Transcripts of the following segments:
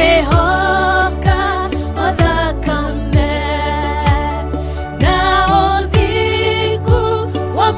Nĩngwĩhoka o thakame na ũthingu wa.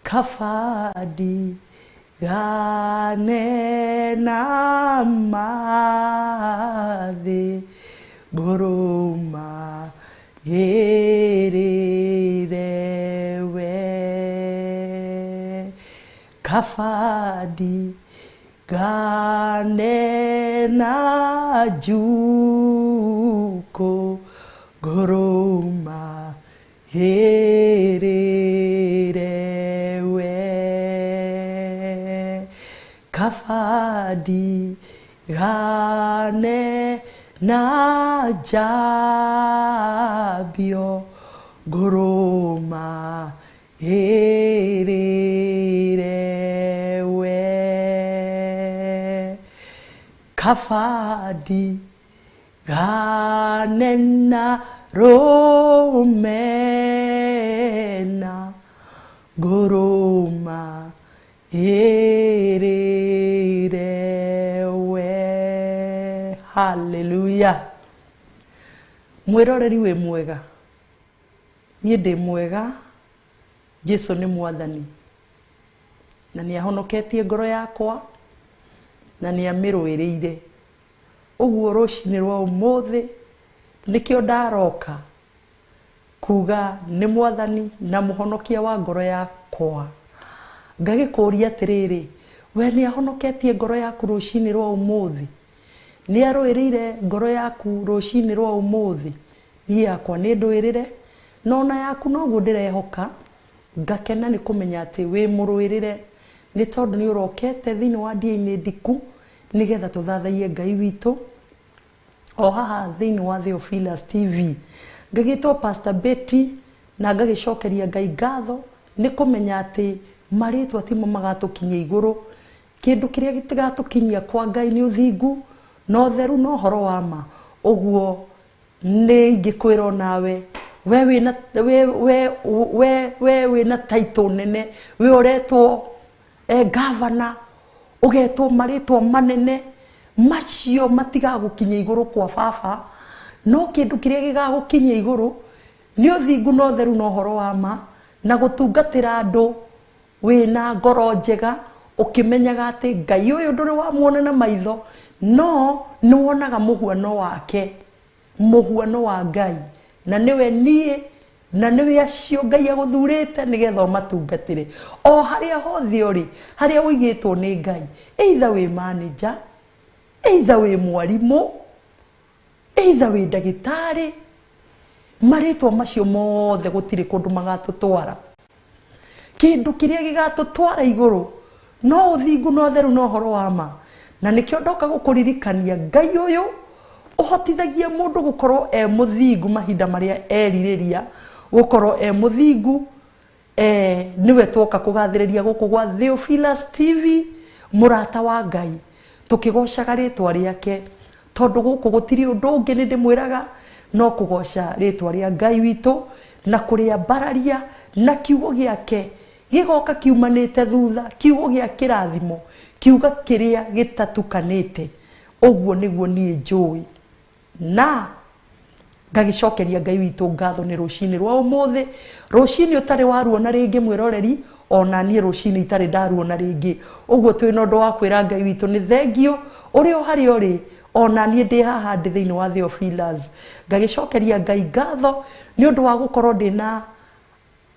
Kaba ndigane na mathĩ ngũrũma gĩrĩre we. Kaba ndigane na njukũ ngũrũma gĩrĩre we. Kaba ndigane na njambio ngũrũma gĩrĩre we. Kaba ndigane na rũmena ngũrũma gĩrĩre we. Haleluya. Mwĩroreri wĩ mwega, niĩ ndĩ mwega. Jesu nĩ mwathani na nĩ ahonoketie ngoro yakwa na nĩ amĩrũĩrĩire. Ũguo rũcinĩ rwa ũmũthĩ nĩkĩo ndaroka kuga nĩ mwathani na mũhonokia wa ngoro yakwa. Ngagĩkũria atĩrĩrĩ, we nĩ ahonoketie ngoro yaku rũcinĩ rwa ũmũthĩ? Nĩ arũĩrĩire ngoro yaku rũcinĩ rwa ũmũthĩ? Niĩ yakwa nĩ ndũĩrĩre, na ona yaku noguo ndĩrehoka. Ngakena nĩ kũmenya atĩ wĩ mũrũĩrĩre, nĩ tondũ nĩ ũrokete thĩinĩ wa ndia-inĩ ndiku nĩgetha tũthathaiye Ngai witũ o haha thĩinĩ wa Theophilus TV. Ngagĩtwo Pastor Betty na ngagĩcokeria Ngai ngatho nĩ kũmenya atĩ marĩtwa timo magatũkinyia igũrũ. Kĩndũ kĩrĩa gĩtigatũkinyia kwa Ngai nĩ ũthingu na ũtheru na ũhoro wa ma. Ũguo nĩ ingĩkwĩra onawe we wĩna we we we we wĩna title nene, we ũretwo gavana, ũgetwo marĩtwa manene, macio matigagũkinyia igũrũ kwa baba. No kĩndũ kĩrĩa gĩgagũkinyia igũrũ nĩ ũthingu na ũtheru na ũhoro wa ma na gũtungatĩra andũ wĩna ngoro njega, ũkĩmenyaga atĩ Ngai ũyũ ndũrĩ wamuona na maitho, no nĩ wonaga mũhuano wake, mũhuano wa Ngai, na nĩwe niĩ na nĩwe acio Ngai agũthurĩte nĩgetha ũmatungatĩre o harĩa hothe ũrĩ, harĩa ũigĩtwo nĩ Ngai, either wĩ manager, either wĩ mwarimũ, either wĩ ndagĩtarĩ. Marĩtwa macio mothe gũtirĩ kũndũ magatũtwara. Kĩndũ kĩrĩa gĩgatũtwara igũrũ no ũthingu na ũtheru na ũhoro wa ma. Na nĩkĩo ndoka gũkũririkania Ngai ũyũ ũhotithagia mũndũ gũkorwo e mũthingu mahinda marĩa erirĩria gũkorwo e mũthingu. Nĩwe twoka kũgathĩrĩria gũkũ gwa Theophilus TV, mũrata wa Ngai, tũkĩgocaga rĩtwa rĩake, tondũ gũkũ gũtirĩ ũndũ ũngĩ nĩ ndĩmwĩraga no kũgoca rĩtwa rĩa Ngai witũ na kũrĩambararia na kiugo gĩake gĩgoka kiumanĩte thutha, kiugo gĩa kĩrathimo, kiuga kĩrĩa gĩtatukanĩte. Ũguo nĩguo niĩ njũĩ na ngagĩcokeria Ngai witũ ngatho nĩ rũcinĩ rwa ũmũthĩ, rũcinĩ ũtarĩ waruona rĩngĩ mwĩroreri, ona niĩ rũcinĩ itarĩ ndaruona rĩngĩ. Ũguo twĩna ũndũ wa kwĩra Ngai witũ nĩ thengio ũrĩ o harĩa ũrĩ, ona niĩ ndĩ haha ndĩ thĩinĩ wa Theophilus. Ngagĩcokeria Ngai ngatho nĩ ũndũ wa gũkorwo ndĩna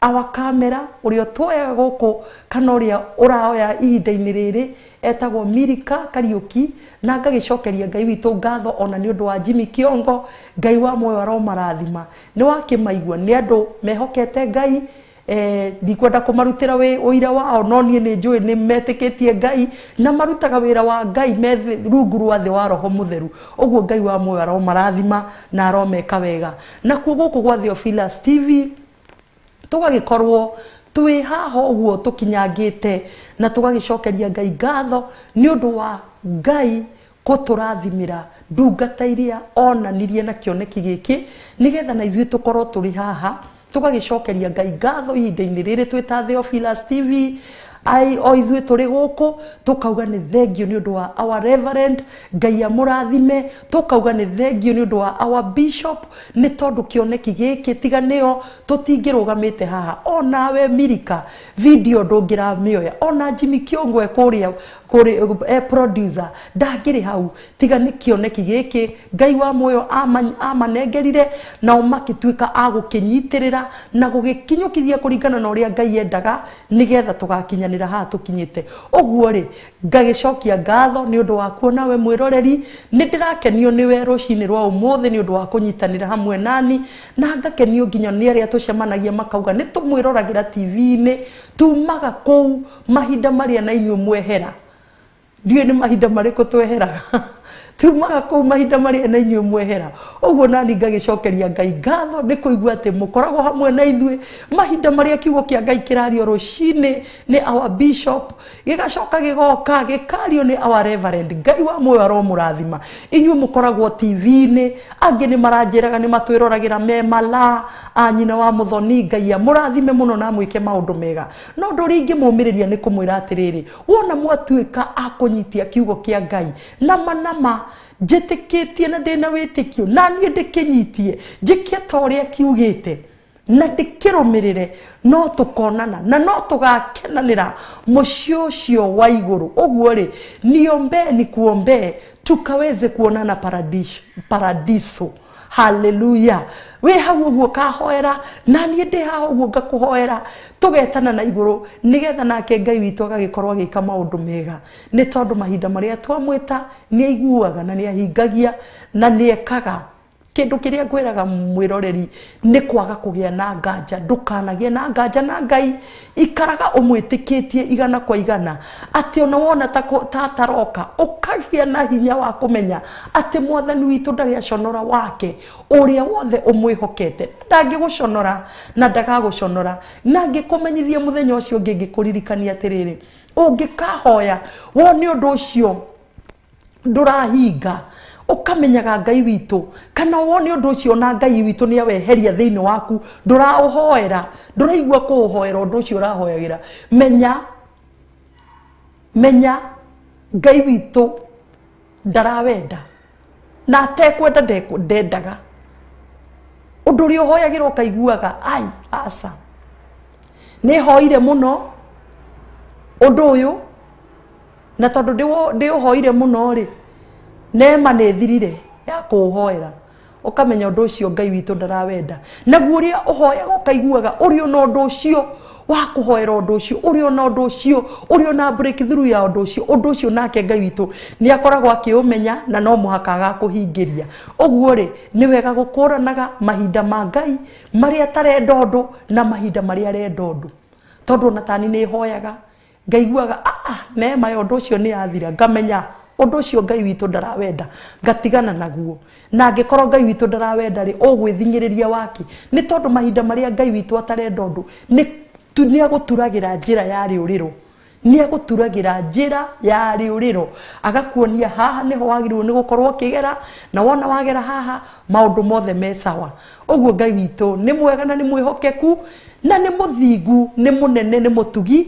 our camera ũrĩa ũtuoyaga gũkũ kana ũrĩa ũraoya ihinda-inĩ rĩrĩ etagwo Milika Kariũki, na ngagĩcokeria Ngai witũ ngatho ona nĩ ũndũ wa Jimmy Kiongo. Ngai wa muoyo aromarathima. Nĩ wakĩmaigua nĩ andũ mehokete Ngai. Ndikwenda kũmarutĩra ũira wao, no niĩ nĩ njũĩ nĩ metĩkĩtie Ngai na marutaga wĩra wa Ngai me rungu rwa thĩ wa Roho Mũtheru. Ũguo Ngai wa muoyo aromarathima na aromeka wega. Nakuo gũkũ gwa Theophilus TV tũgagĩkorwo twĩ haha ũguo tũkinyangĩte na tũgagĩcokeria Ngai ngatho nĩ ũndũ wa Ngai gũtũrathimĩra ndungata iria onanirie na kĩoneki gĩkĩ nĩgetha na ithuĩ tũkorwo tũrĩ haha. Tũgagĩcokeria Ngai ngatho ihinda-inĩ rĩrĩ twĩ ta Theophilus TV. Ai o ithuĩ tũrĩ gũkũ tũkauga nĩ thengio nĩ ũndũ wa our reverend, Ngai amũrathime. Tũkauga nĩ thengio nĩ ũndũ wa our bishop, nĩ tondũ kĩoneki gĩkĩ tiga nĩo tũtingĩrũgamĩte haha. Onawe Milika video ndũngĩramĩoya, ona Jimmy Kĩongo e kũrĩa kũrĩ e producer ndangĩrĩ hau tiga nĩ kĩoneki gĩkĩ Ngai wa muoyo amanengerire, nao makĩtuĩka a gũkĩnyitĩrĩra na gũgĩkinyũkithia kũringana na ũrĩa Ngai endaga nĩgetha tũgakinyanĩra haha tũkinyĩte. Ũguo rĩ, ngagĩcokia ngatho nĩ ũndũ wa kuona we mwĩroreri. Nĩ ndĩrakenio nĩwe rũcinĩ rwa ũmũthĩ nĩ ũndũ wa kũnyitanĩra hamwe nani, na ngakenio nginya nĩ arĩa tũcemanagia makauga nĩ tũmwĩroragĩra TV-inĩ, tumaga kũu mahinda marĩa na inyuĩ mwehera. Ndiũĩ nĩ mahinda marĩkũ tweheraga, tumaga kũu mahinda marĩa na inyuĩ mwehera. Ũguo nani ngagĩcokeria Ngai ngatho nĩ kũigua atĩ mũkoragwo hamwe na ithuĩ mahinda marĩa kiugo kĩa Ngai kĩrario rũcinĩ nĩ our bishop, gĩgacoka gĩgoka gĩkario nĩ our reverend. Ngai wa muoyo aromũrathima inyuĩ mũkoragwo TV-inĩ. Angĩ nĩ maranjĩraga nĩ matwĩroragĩra me mala a nyina wa Mũthoni. Ngai amũrathime mũno na amwĩke maũndũ mega. No ũndũ ũrĩa ingĩmũmĩrĩria nĩ kũmwĩra atĩrĩrĩ, wona mwatuĩka a kũnyitia kiugo kĩa Ngai nama nama, njĩtĩkĩtie na ndĩna wĩtĩkio na niĩ ndĩkĩnyitie, njĩke ta ũrĩa kiugĩte na ndĩkĩrũmĩrĩre, no tũkonana na no tũgakenanĩra mũciĩ ũcio wa igũrũ. Ũguo rĩ, niombee nikuombee tukaweze kuonana paradiso, paradiso. Haleluya. Wĩ hau ũguo kahoera na niĩ ndĩ haha ũguo ngakũhoera, tũgetana na igũrũ nĩgetha nake Ngai witũ agagĩkorwo agĩka maũndũ mega, nĩ tondũ mahinda marĩa twamwĩta nĩ aiguaga na nĩ ahingagia na nĩ ekaga. Kĩndũ kĩrĩa ngwĩraga mwĩroreri nĩ kwaga kũgĩa na nganja. Ndũkanagĩe na nganja na Ngai, ikaraga ũmwĩtĩkĩtie igana kwa igana, atĩ ona wona ta ataroka ũkagĩa na hinya wa kũmenya atĩ mwathani witũ ndarĩ aconora wake ũrĩa wothe ũmwĩhokete. Ndangĩgũconora na ndagagũconora. Na ngĩkũmenyithia mũthenya ũcio ũngĩ, ngĩkũririkania atĩrĩrĩ, ũngĩkahoya wone ũndũ ũcio ndũrahinga, ũkamenyaga Ngai witũ, kana wone ũndũ ũcio na Ngai witũ nĩ aweheria thĩinĩ waku, ndũraũhoera, ndũraigua kũũhoera ũndũ ũcio ũrahoyagĩra, menya menya Ngai witũ ndarawenda, na atekwenda ndendaga. Ũndũ ũrĩa ũhoyagĩra ũkaiguaga ai aca, nĩ hoire mũno ũndũ ũyũ, na tondũ ndĩũhoire mũno rĩ, nema nĩ thirire ya kũũhoera, ũkamenya ũndũ ũcio Ngai witũ ndarawenda. Naguo ũrĩa ũhoyaga ũkaiguaga ũrĩ ona ũndũ ũcio wa kũhoera ũndũ ũcio, ũrĩ ona ũndũ ũcio, ũrĩ ona breakthrough ya ũndũ ũcio, ũndũ ũcio nake Ngai witũ nĩ akoragwo akĩũmenya na no mũhaka agakũhingĩria. Ũguo rĩ, nĩ wega gũkũranaga mahinda ma Ngai marĩa atarenda ũndũ na mahinda marĩa arenda ũndũ, tondũ ona tani nĩ hoyaga ngaiguaga nema ya ũndũ ũcio nĩ yathira, ngamenya ũndũ ũcio Ngai witũ ndarawenda, ngatigana naguo. Na angĩkorwo Ngai witũ ndarawenda rĩ, ũgwĩthing'ĩrĩria waki? Nĩ tondũ mahinda marĩa Ngai witũ atarenda ũndũ nĩ agũturagĩra njĩra ya rĩũrĩro, nĩ agũturagĩra njĩra ya rĩũrĩro, agakuonia haha nĩho wagĩrĩirwo nĩ gũkorwo ũkĩgera, na wona wagera haha maũndũ mothe me sawa. Ũguo Ngai witũ nĩ mwega na nĩ mwĩhokeku na nĩ mũthingu, nĩ mũnene, nĩ mũtugi.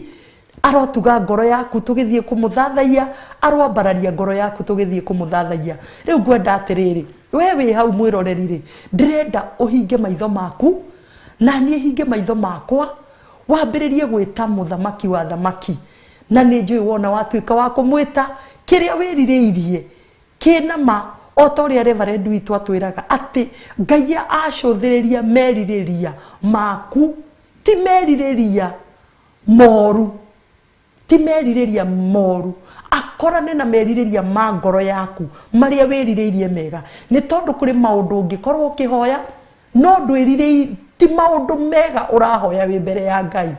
Arotuga ngoro yaku tũgĩthiĩ kũmũthathaiya, aroambararia ngoro yaku tũgĩthiĩ kũmũthathaiya. Rĩu ngwenda atĩrĩrĩ, we wĩ hau mwĩroreri rĩ, ndĩrenda ũhinge maitho maku na niĩ hinge maitho makwa, wambĩrĩrie gwĩta mũthamaki wa thamaki. Na nĩ njũĩ wona watuĩka wa kũmwĩta, kĩrĩa wĩrirĩirie kĩna ma, o ta ũrĩa reverend witũ atwĩraga atĩ Ngai acũthĩrĩria merirĩria maku, ti merirĩria moru, ti merirĩria moru, akorane na merirĩria ma ngoro yaku marĩa wĩrirĩirie mega. Nĩ tondũ kũrĩ maũndũ ũngĩkorwo ũkĩhoya no ndwĩrirĩirie, ti maũndũ mega ũrahoya wĩ mbere ya Ngai.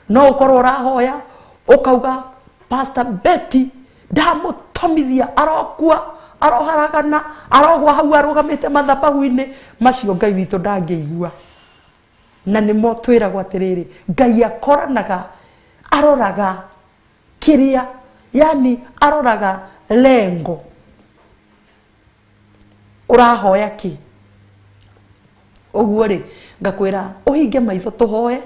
No ũkorwo ũrahoya ũkauga Pastor Betty ndamũtomithia, arokua, aroharagana, arogwa hau arũgamĩte mathabahu-inĩ macio, Ngai witũ ndangĩigua. Na nĩmo twĩragwo atĩrĩrĩ, Ngai akoranaga, aroraga kĩrĩa, yani aroraga lengo, ũrahoya kĩ. Ũguo rĩ, ngakwĩra ũhinge maitho tũhoe.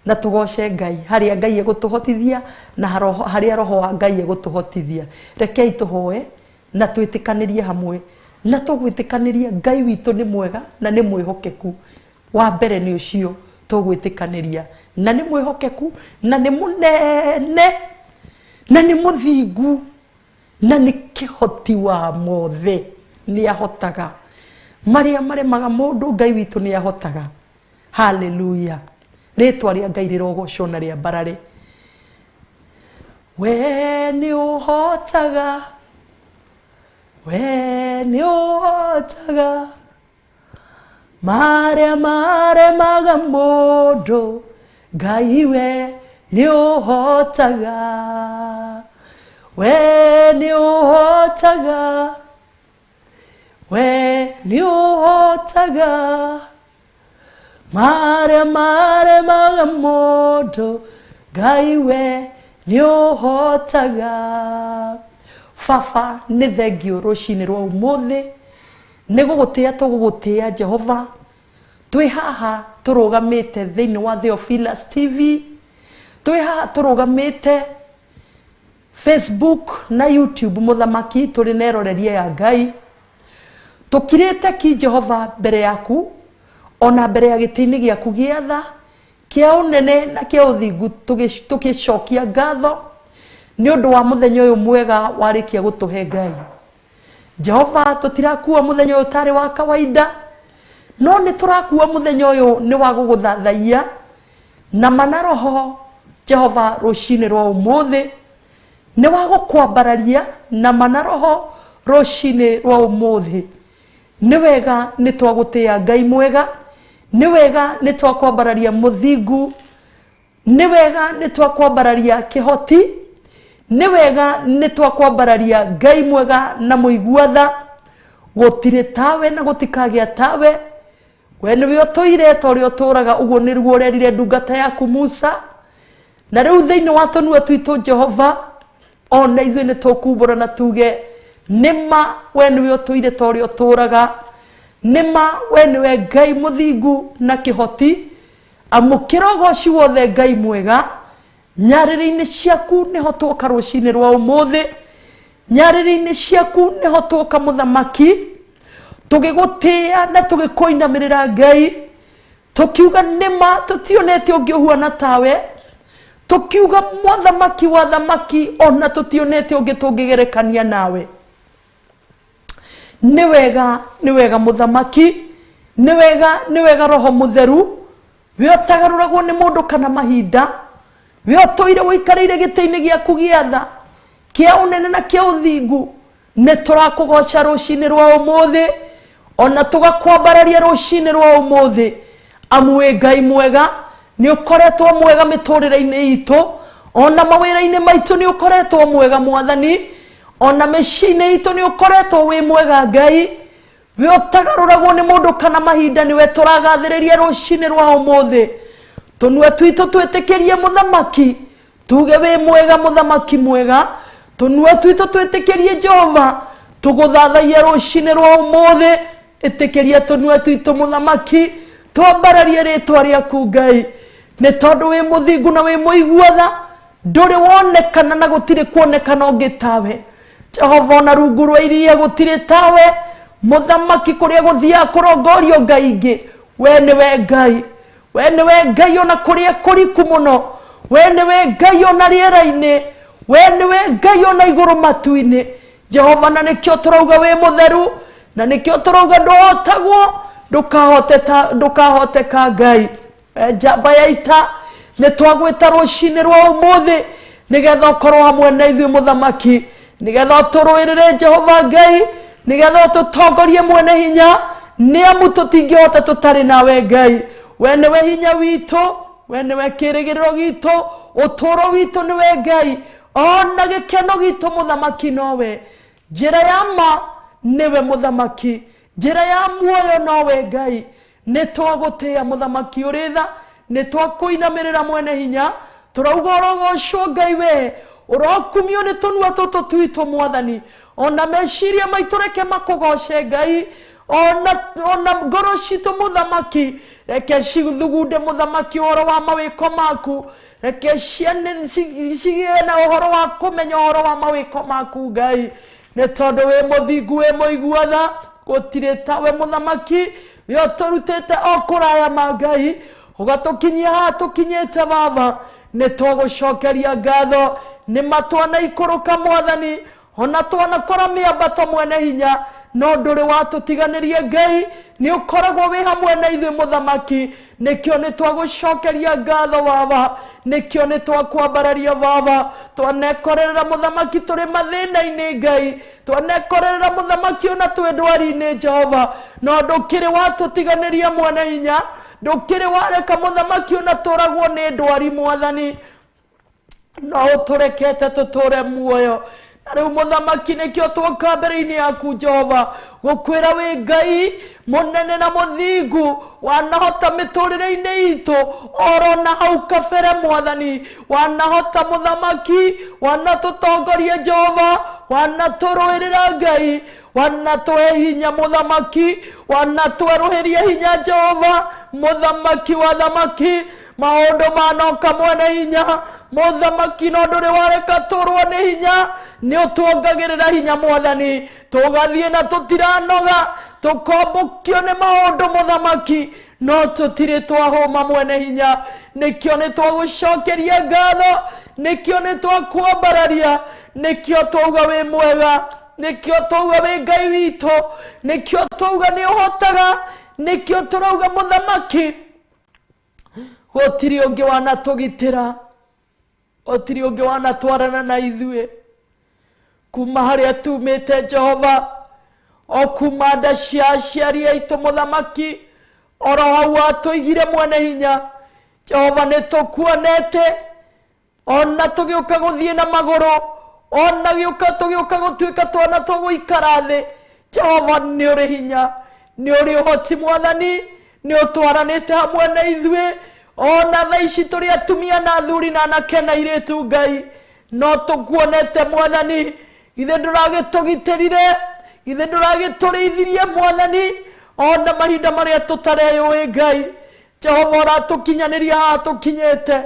Na tũgoce Ngai harĩa Ngai egũtũhotithia na harĩa roho wa Ngai egũtũhotithia. Rekei tũhoe na twĩtĩkanĩrie hamwe, na tũgwĩtĩkanĩria Ngai witũ nĩ mwega na nĩ mwĩhokeku. Wa mbere nĩ ũcio tũgwĩtĩkanĩria, na nĩ mwĩhokeku na nĩ mũnene na nĩ mũthingu na nĩ kĩhoti wa mothe. Nĩ ahotaga marĩa maremaga mũndũ, Ngai witũ nĩ ahotaga. Haleluya, rĩtwa rĩa Ngai rĩrogocwo na rĩambarare. We nĩ ũhotaga, we nĩ ũhotaga marĩa maremaga mũndũ, Ngai we nĩ ũhotaga. We nĩ ũhotaga, we nĩ ũhotaga marĩa maremaga mũndũ, Ngai we nĩ ũhotaga. Baba, nĩ thengio rũcinĩ rwa ũmũthĩ, nĩ gũgũtĩa tũgũgũtĩa Jehova. Twĩ haha tũrũgamĩte thĩinĩ wa Theophilus TV, twĩ haha tũrũgamĩte Facebook na YouTube, mũthamaki, tũrĩ na eroreria ya Ngai. Tũkirĩte ki Jehova mbere yaku, ona mbere ya gĩtĩ-inĩ gĩaku gĩa tha, kĩa ũnene na kĩa ũthingu, tũgĩcokia ngatho nĩ ũndũ wa mũthenya ũyũ mwega warĩkia gũtũhe Ngai. Jehova, tũtirakua mũthenya ũyũ tarĩ wa kawaida, no nĩ tũrakua mũthenya ũyũ nĩ wa gũgũthathaiya na mana roho. Jehova, rũcinĩ rwa ũmũthĩ nĩ wa gũkwambararia na mana roho. Rũcinĩ rwa ũmũthĩ nĩ wega nĩ twagũtĩa Ngai mwega, nĩ wega nĩ twakwambararia mũthingu, nĩ wega nĩ twakwambararia kĩhoti, nĩ wega nĩ twakwambararia Ngai mwega na mũigua tha. Gũtirĩ tawe na gũtikagĩa tawe. We nĩwe ũtũire ta ũrĩa ũtũraga, ũguo nĩguo ũrerire ndungata yaku Musa. Na rĩu thĩinĩ wa tũnua twitũ Jehova, ona ithuĩ nĩ tũkumbũra na tuge nĩma we nĩwe ũtũire ta ũrĩa ũtũraga, nĩma we nĩwe Ngai mũthingu na kĩhoti. Amũkĩra ũgoci wothe Ngai mwega. Nyarĩrĩ-inĩ ciaku nĩho twoka rũcinĩ rwa ũmũthĩ, nyarĩrĩ-inĩ ciaku nĩho twoka mũthamaki, tũgĩgũtĩĩa na tũgĩkũinamĩrĩra Ngai, tũkiuga nĩma tũtionete ũngĩ ũhuana tawe, tũkiuga mũthamaki wa thamaki, ona tũtionete ũngĩ tũngĩgerekania nawe. Nĩ wega, nĩ wega mũthamaki, nĩ wega, nĩ wega roho mũtheru. We ũtagarũragwo nĩ mũndũ kana mahinda, we ũtũire ũikarĩire gĩtĩ-inĩ gĩaku gĩa tha, kĩa ũnene na kĩa ũthingu, nĩ tũrakũgoca rũcinĩ rwa ũmũthĩ, ona tũgakwambararia rũcinĩ rwa ũmũthĩ, amu wĩ Ngai mwega. Nĩ ũkoretwo mwega mĩtũrĩre-inĩ itũ, ona mawĩra-inĩ maitũ nĩ ũkoretwo mwega mwathani, ona mĩciĩ-inĩ itũ nĩ ũkoretwo wĩ mwega Ngai. We ũtagarũragwo nĩ mũndũ kana mahinda, nĩwe tũragathĩrĩria rũcinĩ rwa ũmũthĩ. Tũnua twitũ twĩtĩkĩrie mũthamaki, tuge wĩ mwega mũthamaki mwega. Tũnua twitũ twĩtĩkĩrie Jehova, tũgũthathaia rũcinĩ rwa ũmũthĩ. Ĩtĩkĩria tũnua twitũ mũthamaki, twambararie rĩtwa rĩaku Ngai, nĩ tondũ wĩ mũthingu na wĩ mũigua tha. Ndũrĩ wonekana na gũtirĩ kuonekana ũngĩ tawe Jehova. Ona rungu rwa iria gũtirĩ tawe mũthamaki, kũrĩa gũthiaga kũrongorio ngai ingĩ, we nĩwe Ngai. We nĩwe Ngai ona kũrĩa kũriku mũno, we nĩwe Ngai ona rĩera-inĩ, we nĩwe Ngai ona igũrũ matu-inĩ Jehova. Na nĩkĩo tũrauga wĩ mũtheru, na nĩkĩo tũrauga ndũhotagwo, ndũkahoteka Ngai. Njamba ya ita, nĩ twagwĩta rũcinĩ rwa ũmũthĩ nĩgetha ũkorwo hamwe na ithuĩ mũthamaki, nĩgetha ũtũrũĩrĩre Jehova Ngai, nĩgetha ũtũtongorie mwene hinya, nĩ amu tũtingĩhota tũtarĩ nawe Ngai. We nĩwe hinya witũ, we nĩwe kĩrĩgĩrĩro gitũ, ũtũũro witũ nĩwe Ngai, ona gĩkeno gitũ mũthamaki nowe. Njĩra ya ma nĩwe mũthamaki, njĩra ya muoyo nowe Ngai. Nĩ twagũtĩĩa mũthamaki ũrĩ tha, nĩ twakũinamĩrĩra mwene hinya, tũrauga ũrogocwo Ngai, we ũrokumio nĩ tũnua tũtũ twitũ mwathani. Ona meciria maitũ reke makũgoce Ngai, ona ngoro citũ mũthamaki. Reke cithugunde mũthamaki ũhoro wa mawĩko maku. Reke cigĩe na ũhoro wa kũmenya ũhoro wa mawĩko maku Ngai, nĩ tondũ wĩ mũthingu, wĩ mũigua tha, gũtirĩ tawe mũthamaki. Wĩ ũtũrutĩte o kũraya ma Ngai, ũgatũkinyia haha tũkinyĩte. Baba, nĩ twagũcokeria ngatho. Nĩ matwanaikũrũka mwathani, ona twanakora mĩambato mwene hinya, no ndũrĩ watũtiganĩria Ngai, nĩ ũkoragwo wĩ hamwe na ithuĩ mũthamaki. Nĩkĩo nĩ twagũcokeria ngatho Baba, nĩkĩo nĩ twakwambararia Baba. Twanekorerera mũthamaki tũrĩ mathĩna-inĩ Ngai, twanekorerera mũthamaki ona twĩ ndwari-inĩ Jehova, no ndũkĩrĩ watũtiganĩria mwene hinya, ndũkĩrĩ wareka mũthamaki ona tũragwo nĩ ndwari mwathani, no ũtũrekete tũtũre muoyo. Na rĩu mũthamaki, nĩkĩo twoka mbere-inĩ yaku Jehova gũkwĩra wĩ Ngai mũnene na mũthingu, wanahota mĩtũrĩre-inĩ itũ oro na hau kabere mwathani, wanahota mũthamaki, wanatũtongoria Jehova, wanatũrũĩrĩra Ngai, wanatũhe hinya mũthamaki, wanatwerũhĩria hinya Jehova, mũthamaki wa thamaki. Maũndũ manoka mwene hinya mũthamaki, no ndũrĩ wareka tũrwo nĩ hinya, nĩ ũtuongagĩrĩra hinya mwathani, tũgathiĩ na tũtiranoga, tũkombũkio nĩ maũndũ mũthamaki, no tũtirĩ twahũma mwene hinya. Nĩkĩo nĩ twagũcokeria ngatho, nĩkĩo nĩ twakwambararia, nĩkĩo twauga wĩ mwega, nĩkĩo twauga wĩ Ngai witũ, nĩkĩo twauga nĩ ũhotaga, nĩkĩo tũrauga mũthamaki gũtirĩ ũngĩ wanatũgitĩra, gũtirĩ ũngĩ wanatwarana na ithuĩ kuma harĩa tumĩte Jehova, o kuma nda cia aciari aitũ mũthamaki, oro hau watũigire mwene hinya Jehova, nĩ tũkuonete ona tũgĩũka gũthiĩ na magũrũ, ona gĩũka tũgĩũka gũtuĩka twana tũgũikara thĩ. Jehova, nĩ ũrĩ hinya, nĩ ũrĩ ũhoti mwathani, nĩ ũtwaranĩte hamwe na ithuĩ ona thaa ici tũrĩ atumia na athuri na anake na airĩtu Ngai, no tũkuonete mwathani. Githĩ ndũragĩtũgitĩrire? Githĩ ndũragĩtũrĩithirie mwathani, ona mahinda marĩa tũtareyũĩ Ngai? Jehova, ũratũkinyanĩria haha tũkinyĩte,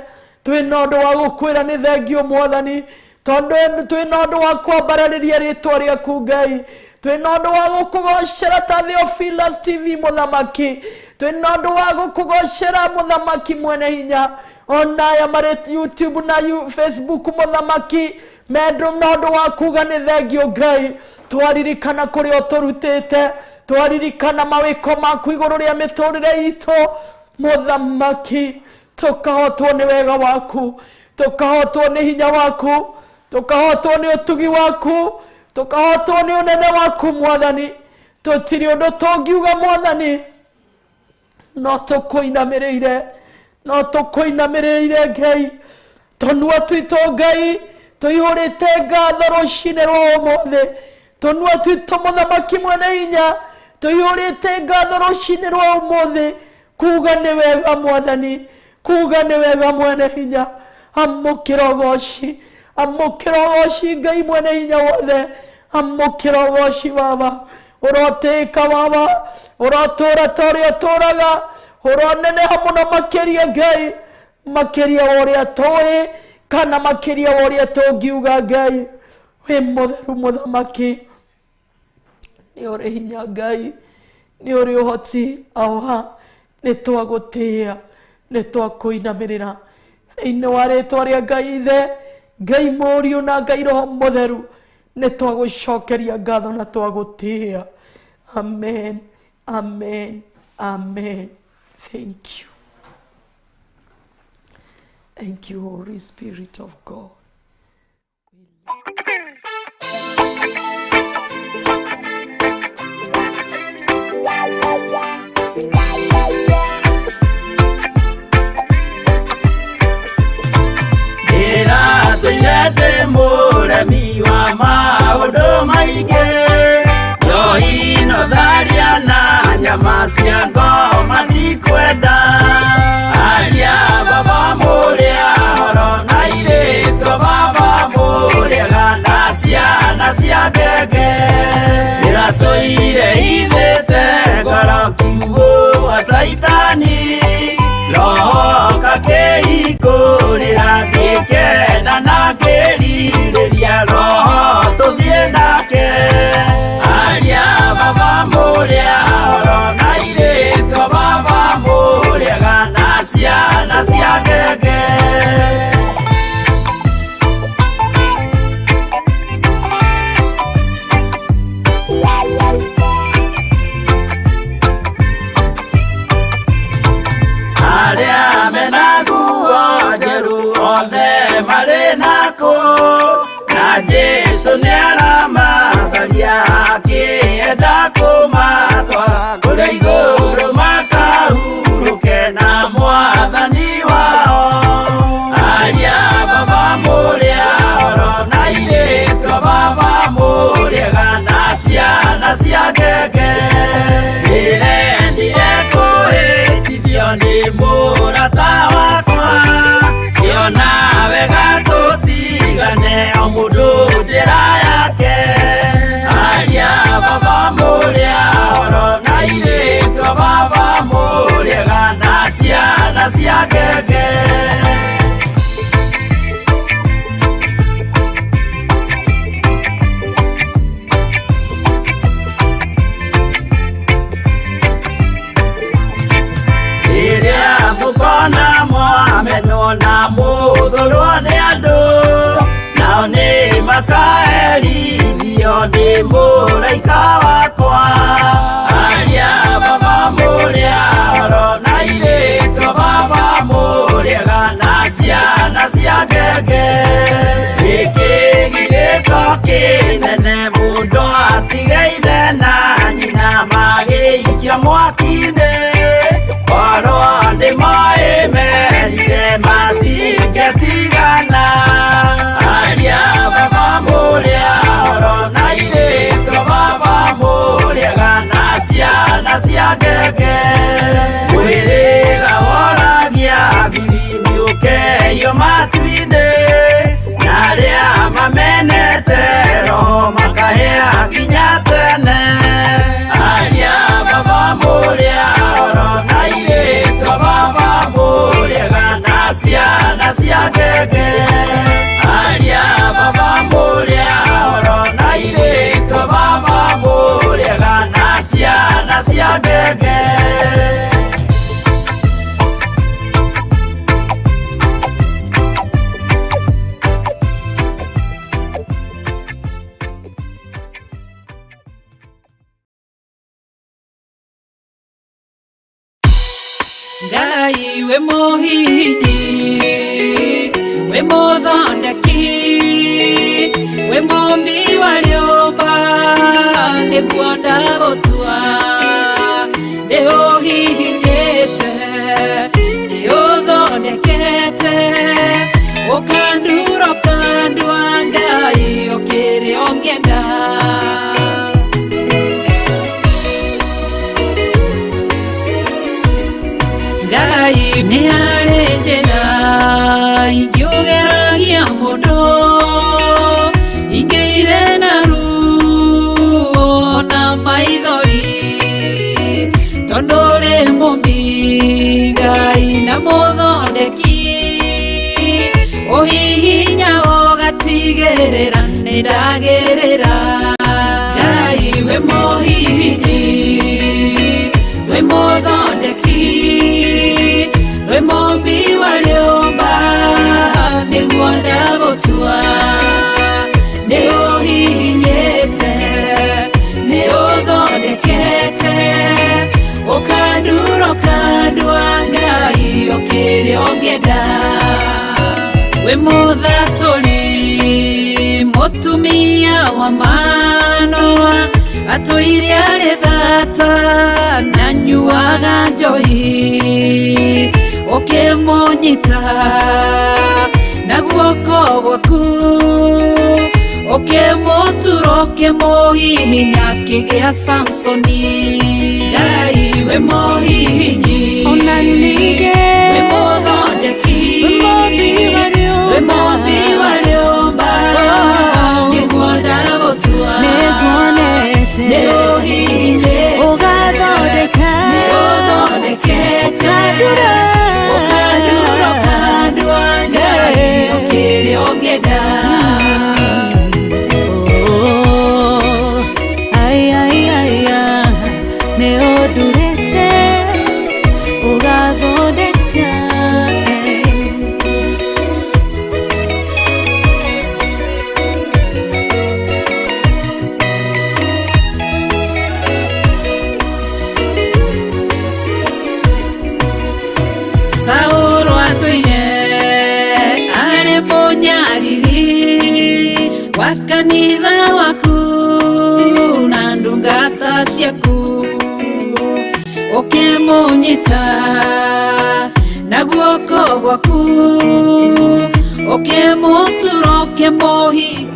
twĩna ũndũ wa gũkwĩra nĩ thengio mwathani, tondũ twĩna ũndũ wa kwambararĩria rĩtwa rĩaku Ngai, twĩna ũndũ wa gũkũgocera ta Theophilus TV mũthamaki, twĩna ũndũ wa gũkũgocera mũthamaki mwene hinya, ona aya marĩ YouTube na Facebook mũthamaki, mendũ na ũndũ wa kuga nĩ thengio Ngai. Twaririkana kũrĩa ũtũrutĩte, twaririkana mawĩko maku igũrũ rĩa mĩtũrĩre itũ mũthamaki, tũkahotwo nĩ wega waku, tũkahotwo nĩ hinya waku, tũkahotwo nĩ ũtugi waku, tũkahotwo nĩ ũnene waku mwathani. Tũtirĩ ũndũ tũngiuga mwathani, no tũkũinamĩrĩire, no tũkũinamĩrĩire Ngai. Tũnua twitũ Ngai tũihũrĩte ngatho rũcinĩ rwa ũmũthĩ, tũnua twitũ mũthamaki mwene hinya tũihũrĩte ngatho rũcinĩ rwa ũmũthĩ, kuga nĩ wega mwathani, kuga nĩ wega mwene hinya. Amũkĩra ũgoci, amũkĩra ũgoci Ngai mwene hinya wothe, amũkĩra ũgoci Baba. Ũrotĩĩka Baba, ũrotũra ta ũrĩa ũtũraga, ũroneneha mũno makĩria Ngai, makĩria wa ũrĩa tũĩ kana makĩria wa ũrĩa tũngiuga. Ngai wĩ mũtheru mũthamaki, nĩ ũrĩ hinya Ngai, nĩ ũrĩ ũhoti. Awa, nĩ twagũtĩĩa, nĩ twakũinamĩrĩra thĩinĩ wa rĩtwa rĩa Ngai Ithe, Ngai Mũriũ na Ngai Roho Mũtheru. Nĩ twagũcokeria ngatho na twagũtĩĩa. Amen, amen, amen. Thank you, thank you, Holy Spirit of God. Ndĩratũire ndĩ mũremi wa maũndũ maingĩ, njohi no tharia na nyama cia ngoma ndikwenda. Aria baba mũrĩa horo na irĩtwo baba mũrĩaga na ciana cia ngenge. Ndĩratũire ithĩte ngoro kiugo. gwa Saitani roho kakĩhingũrĩra ngĩkena na ngĩrirĩria roho tũthiĩ nake aria baba mũrĩa oro na irĩko baba mũrĩega na ciana cia ngenge. Arĩa mena nguo njerũ othe marĩ nakũ na Jesũ nĩaramacaria akĩenda kũmatwara kũrĩa igũrũ makahurũke na mwathani wao. Aria baba mũrĩa oro na irĩko baba mũrĩega na ciana cia ngenge. Ndĩrendire kũhĩtithio nĩ mũrata wakwa ngĩona wega tũtigane o mũndũ njĩra yake. Aria baba mũrĩa oro na irĩko baba mũrĩega na ciana cia ngenge. Rĩrĩa mũkona mwamenwo na mũthũrwo nĩ andũ nao nĩ makaherithio nĩ mũraika wakwa. Aria baba mũrĩa oro na irĩko baba mũrĩega na ciana cia ngenge. Gĩkĩgirĩko kĩnene mũndũ atige ithe na nyina magĩikio mwaki-inĩ korwo nĩ moĩ merire matingĩtigana. Aria baba mũrĩa oro na irĩko baba mũrĩega na ciana cia ngenge. Mwĩrĩga woragia bibi nĩũkeio matu-inĩ na arĩa mamenete roho makahĩa nginya tene. Aria baba mũrĩa oro na irĩko baba mũrĩega na ciana cia ngenge. Aria baba mũrĩa oro na irĩko baba mũrĩega na ciana cia ngenge. Ngai we mũhihinyi we mũthondeki we mũmbi wa rĩũmba nĩguo ndagũtua nĩ ũhihinyĩte nĩ ũthondekete ũkandura ũkandua Ngai ũkĩrĩ ũngĩenda. Ngai nĩ harĩ njĩra ingĩũgeragia mũndũ ingĩire na ruo na maithori tondũ ũrĩ mũmbi Ngai na mũthondeki ũhihinya ũgatigĩrĩra nĩ ndagĩrĩra. Ngai we mũhihinyi we mũthondeki we mũmbi wa rĩũmba nĩguo ndagũtua nĩ ũhihinyĩte nĩ ũthondekete ũkandura ũkandua Ngai ũkĩrĩ ũngĩenda. We mũthatũri mũtumia wa Manoa atũire arĩ thata na nyuaga njohi ũkĩmũnyita na guoko gwaku ũkĩmũtura ũkĩmũhihinya akĩgĩa Samsoni. Ngai we mũhihinyi Ona ningĩ we mũthondeki we mũmbi wa rĩũmba we mũmbi wa rĩũmba nĩguo ndagũtua nĩnguonete nĩ ũhihinyĩte ũgathondeka nĩ ũthondekete Wa kanitha waku na ndungata ciaku ukimunyita na guoko gwaku ukimutura ukimuhi.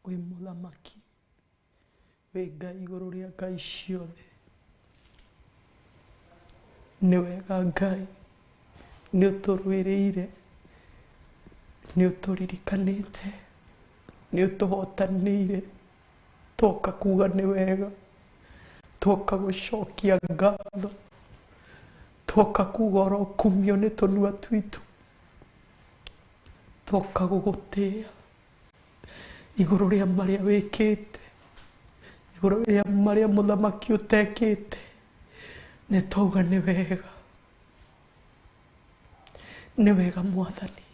Wĩ mũthamaki, wĩ Ngai igũrũ rĩa ngai ciothe. Nĩ wega Ngai, nĩ ũtũrũĩrĩire, nĩ ũtũririkanĩte, nĩ ũtũhotanĩire. Twoka kuga nĩ wega, twoka gũcokia ngatho, twoka kuga orokumio nĩ tũnua twitũ, twoka gũgũtĩa igũrũ rĩa marĩa wĩkĩte, igũrũ rĩa marĩa mũthamaki ũtekĩte. Nĩ twauga nĩ wega, nĩ wega Mwathani,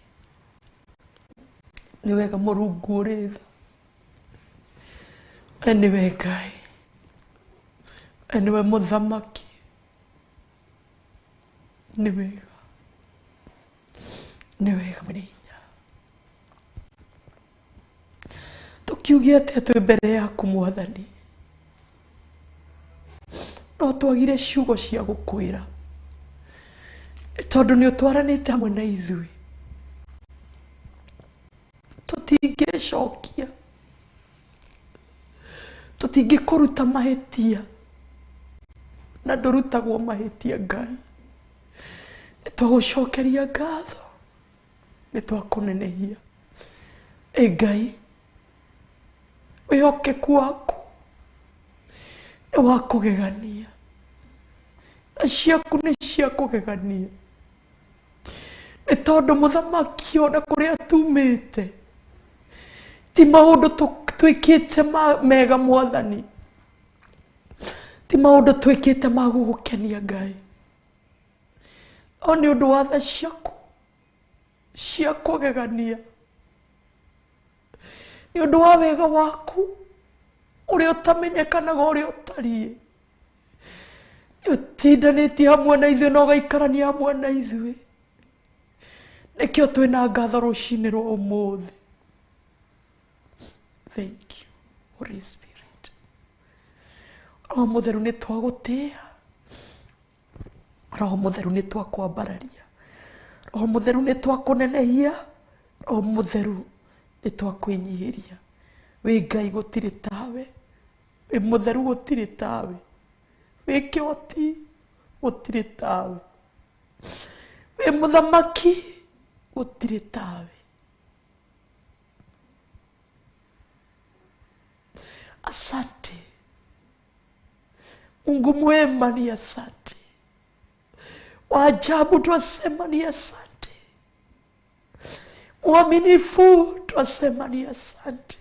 nĩ wega Mũrungu ũrĩ tha. We nĩwe Ngai, we nĩwe mũthamaki. Nĩ wega, nĩ wega mwene hinya. Tũkiuge atĩa twĩ mbere yaku Mwathani? No twagire ciugo cia gũkwĩra, tondũ nĩ ũtwaranĩte hamwe na ithuĩ. Tũtingĩcokia, tũtingĩkũruta mahĩtia, na ndũrutagwo mahĩtia Ngai. Nĩ twagũcokeria ngatho, nĩ twakũnenehia. Ĩ Ngai, wĩhokeku waku nĩ wa kũgegania, na ciaku nĩ cia kũgegania. Nĩ tondũ mũthamaki ona kũrĩa tumĩte ti maũndũ twĩkĩte mega Mwathani, ti maũndũ twĩkĩte ma gũgũkenia Ngai, no nĩ ũndũ wa tha ciaku cia kũgegania, nĩ ũndũ wa wega waku ũrĩa ũtamenyekanaga ũrĩa ũtariĩ. Nĩ ũtindanĩtie hamwe na ithuĩ na ũgaikarania hamwe na ithuĩ. Nĩkĩo twĩna ngatho rũcinĩ rwa ũmũthĩ. Thank you, Holy Spirit. Roho Mũtheru nĩ twagũtĩa, Roho Mũtheru nĩ twakwambararia, Roho Mũtheru nĩ twakũnenehia, Roho Mũtheru nĩ twakwĩnyihĩria. Wĩ Ngai gũtirĩ tawe, wĩ mũtheru gũtirĩ tawe, wĩ kĩhoti gũtirĩ tawe, wĩ mũthamaki gũtirĩ tawe. Asante Mungu mwema, ni asante. Wa ajabu twasema ni asante. Mwaminifu twasema ni asante.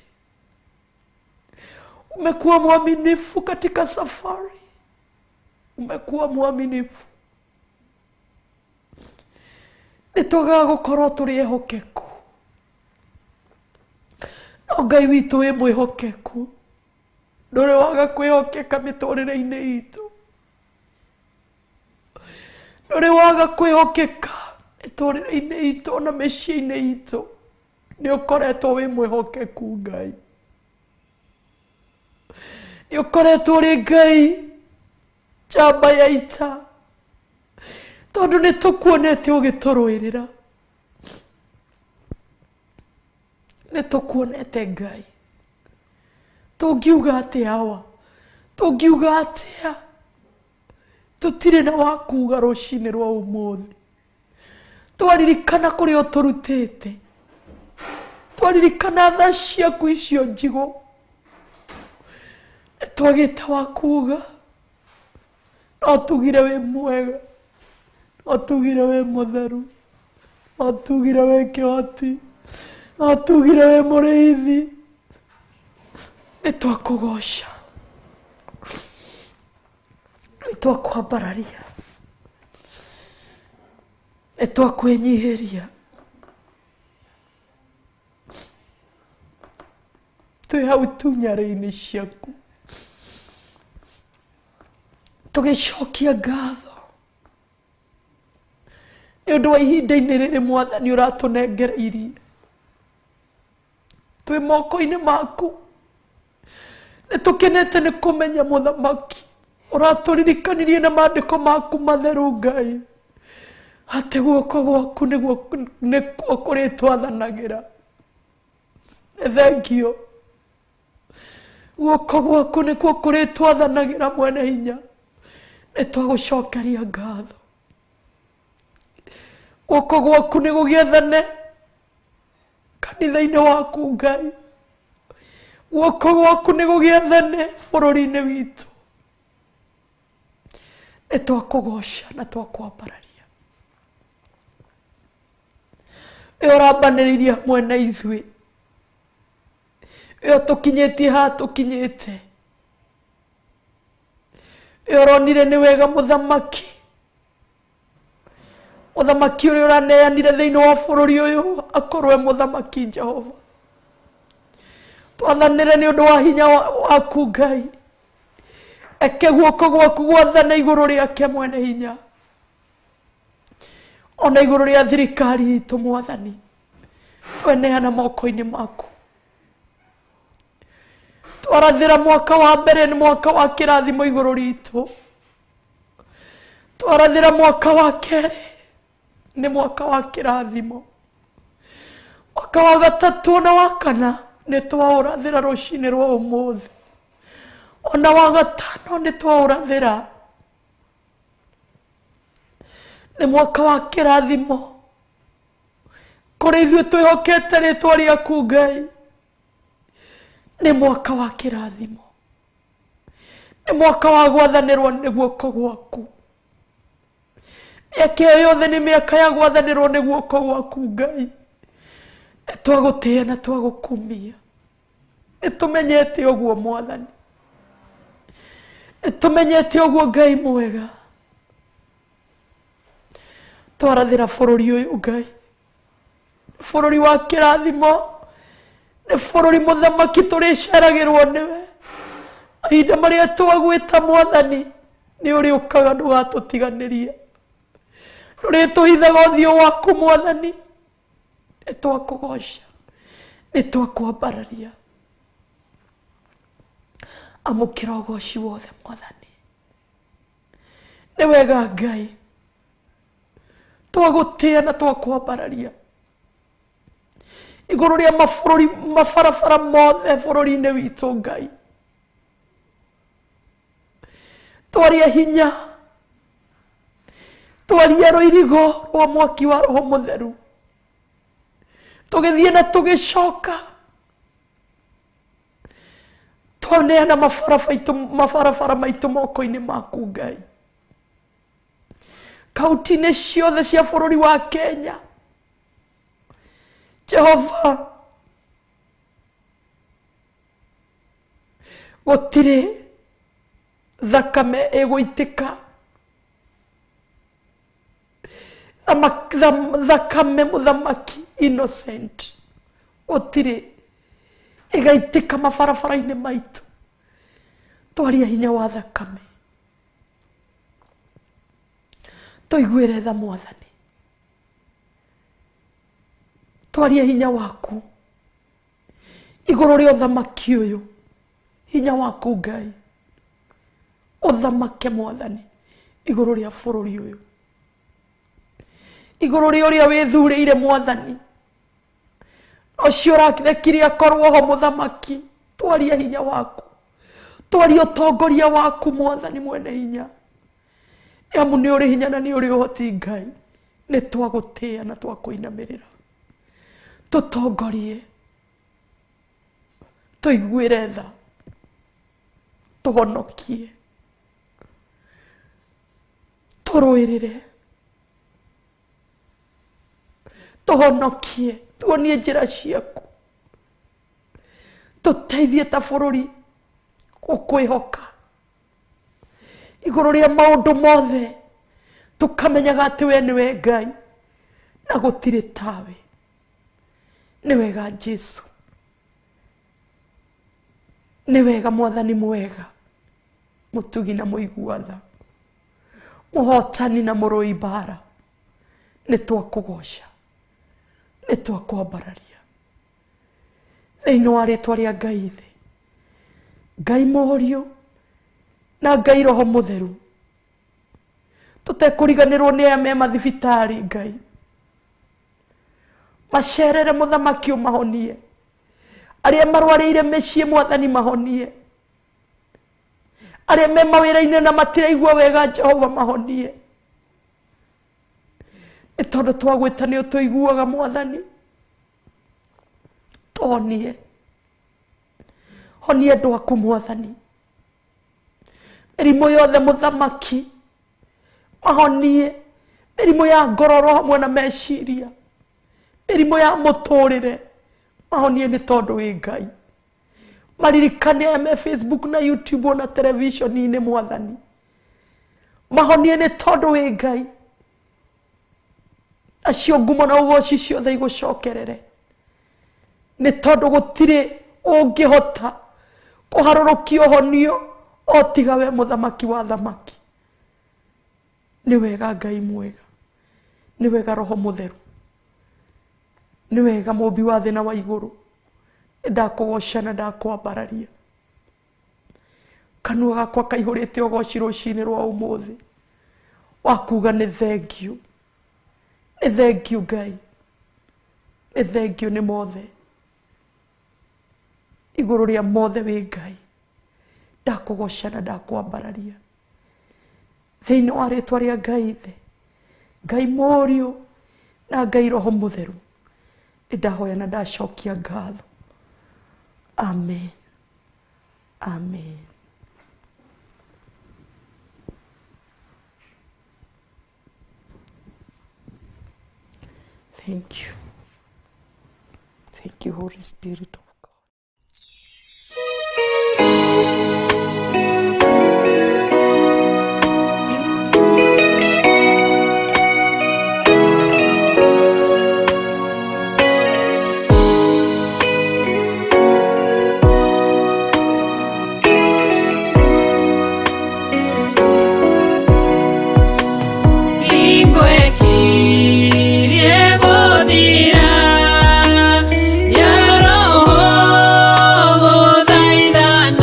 Umekuwa mwaminifu katika safari, umekuwa mwaminifu. Nĩ twagaga gũkorwo tũrĩ ehokeku, no Ngai witũ wĩ mwĩhokeku, ndũrĩ waga kwĩhokeka mĩtũrĩre-inĩ itũ, ndũrĩ waga kwĩhokeka mĩtũrĩre-inĩ itũ na mĩciĩ-inĩ itũ. Nĩ ũkoretwo wĩ mwĩhokeku Ngai, nĩ ũkoretwo ũrĩ Ngai njamba ya ita, tondũ nĩ tũkuonete ũgĩtũrũĩrĩra, nĩ tũkuonete Ngai. Tũngiuga atĩa awa? Tũngiuga atĩa? Tũtirĩ na wa kuga rũcinĩ rwa ũmũthĩ. Twaririkana kũrĩa ũtũrutĩte, twaririkana tha ciaku icio njigũ, nĩ Twagĩte wa kuga no tugire wĩ mwega, no tugire wĩ mũtheru, no tugire wĩ kĩhoti, no tugire wĩ mũrĩithi. Nĩ twakũgoca, nĩ twakwambararia, nĩ twakwĩnyihĩria. Twĩ hau tu nyarĩ-inĩ ciaku tũgĩcokia ngatho nĩ ũndũ wa ihinda-inĩ rĩrĩ mwathani ũratũnengereirie. Twĩ moko-inĩ maku, nĩ tũkenete nĩ kũmenya mũthamaki ũratũririkanirie na maandĩko maku matheru Ngai, atĩ guoko gwaku nĩkuo kũrĩtwathanagĩra. Nĩ thengio, guoko gwaku nĩkuo kũrĩtwathanagĩra mwene hinya. Nĩ twagũcokeria ngatho. Guoko gwaku nĩ gũgĩathane kanitha-inĩ waku Ngai. Guoko gwaku nĩ gũgĩathane bũrũri-inĩ witũ. Nĩ twakũgoca na twakwambararia. We ũrambanĩrĩirie hamwe na ithuĩ, we ũtũkinyĩtie haha tũkinyĩte, we ũronire nĩ wega mũthamaki, mũthamaki ũrĩa ũraneanire thĩinĩ wa bũrũri ũyũ akorwo e mũthamaki Jehova. Twathanĩre nĩ ũndũ wa hinya waku Ngai. Eke guoko gwaku gwathane igũrũ rĩake mwene hinya, ona igũrũ rĩa thirikari itũ mwathani. Tweneana moko-inĩ maku. Twarathĩra mwaka wa mbere nĩ mwaka wa kĩrathimo igũrũ ritũ. Twarathĩra mwaka wa kerĩ nĩ mwaka wa kĩrathimo. Mwaka wa gatatũ na wa kana nĩ twaũrathĩra rũcinĩ rwa ũmũthĩ. Ona wa gatano nĩ twaũrathĩra. Nĩ mwaka wa kĩrathimo kũrĩ ithuĩ twĩhokete rĩtwa rĩaku Ngai. Nĩ mwaka wa kĩrathimo, nĩ mwaka wa gwathanĩrwo nĩ guoko gwaku. Mĩaka ĩyo yothe nĩ mĩaka ya gwathanĩrwo nĩ guoko gwaku Ngai. Nĩ twagũtĩĩa na twagũkumia. Nĩ tũmenyete ũguo mwathani, nĩ tũmenyete ũguo Ngai mwega. Twarathĩra bũrũri ũyũ Ngai, bũrũri wa kĩrathimo, nĩ bũrũri mũthamaki tũrĩceragĩrwo nĩwe. Mahinda marĩa twagwĩta mwathani nĩ ũrĩũkaga ndũgatũtiganĩria, ndũrĩtũhithaga ũthiũ waku mwathani. Nĩ twakũgoca, nĩ twakwambararia. Amũkĩra ũgoci wothe mwathani. Nĩ wega Ngai, twagũtĩĩa na twakwambararia igũrũ rĩa mabũrũri, mabarabara mothe bũrũri-inĩ witũ Ngai. Twaria hinya, twaria rũirigo rwa mwaki wa Roho Mũtheru, tũgĩthiĩ na tũgĩcoka, twaneana mabarabara maitũ moko-inĩ maku Ngai. Kaunti-inĩ ciothe cia bũrũri wa Kenya, Jehova, gũtirĩ thakame ĩgũitĩka, thakame mũthamaki innocent gũtirĩ ĩgaitĩka mabarabara-inĩ maitũ. Twaria hinya wa thakame, tũiguĩre tha mwathani. Twaria hinya waku igũrũ rĩa ũthamaki ũyũ, hinya waku Ngai ũthamake mwathani igũrũ rĩa bũrũri ũyũ, igũrũ rĩa ũrĩa wĩthurĩire mwathani, ũcio ũrarekire akorwo ho mũthamaki. Twaria hinya waku, twaria ũtongoria waku mwathani mwene hinya, amu nĩ ũrĩ hinya na nĩ ũrĩ ũhoti Ngai. Nĩ twagũtĩĩa na twakũinamĩrĩra. Tũtongorie, tũiguĩre tha. Tũhonokie, tũrũĩrĩre, tũhonokie, tuonie njĩra ciaku, tũteithie ta bũrũri gũkwĩhoka igũrũ rĩa maũndũ mothe, tũkamenyaga atĩ we nĩwe Ngai na gũtirĩ tawe. Nĩ wega Jesu, nĩ wega Mwathani mwega, mũtugi na mũigua tha, mũhotani na mũrũi mbara. Nĩ twakũgoca, nĩ twakwambararia thĩinĩ wa rĩtwa rĩa Ngai Ithe, Ngai Mũriũ na Ngai Roho Mũtheru. Tũtekũriganĩrwo nĩ aya me mathibitarĩ, Ngai macerere, mũthamaki ũmahonie. Arĩa marwarĩire mĩciĩ, Mwathani mahonie. Arĩa me mawĩra-inĩ na matiraigua wega, Jehova mahonie. Nĩ tondũ twagwĩta nĩ ũtũiguaga, Mwathani. Tũhonie, honie andũ aku, Mwathani, mĩrimũ yothe, mũthamaki mahonie, mĩrimũ ya ngororo hamwe na meciria, mĩrimũ ya mũtũrĩre, mahonie, nĩ tondũ wĩ Ngai. Maririkane aya me Facebook na YouTube ona television-inĩ, Mwathani mahonie, nĩ tondũ wĩ Ngai. Acio ngumo na ũgoci ciothe igũcokerere, nĩ tondũ gũtirĩ ũngĩhota kũharũrũkia ũhonio o tiga we, mũthamaki wa thamaki. Nĩ wega Ngai mwega, nĩ wega Roho Mũtheru, nĩ wega mũmbi wa thĩ na wa igũrũ. Nĩ ndakũgoca na ndakwambararia. Kanua gakwa kaihũrĩte ũgoci rũcinĩ rwa ũmũthĩ wa kuga nĩ thengiũ, nĩ thengiũ Ngai, nĩ thengiũ nĩ mothe. Igũrũ rĩa mothe wĩ Ngai. Ndakũgoca na ndakwambararia thĩinĩ wa rĩtwa rĩa Ngai Ithe, Ngai Mũriũ na Ngai Roho Mũtheru. Nĩ ndahoya na ndacokia ngatho. Amen, amen. Thank you. Thank you, Holy Spirit of God. Hingo ĩkirie gũthira ya roho gũthaithana.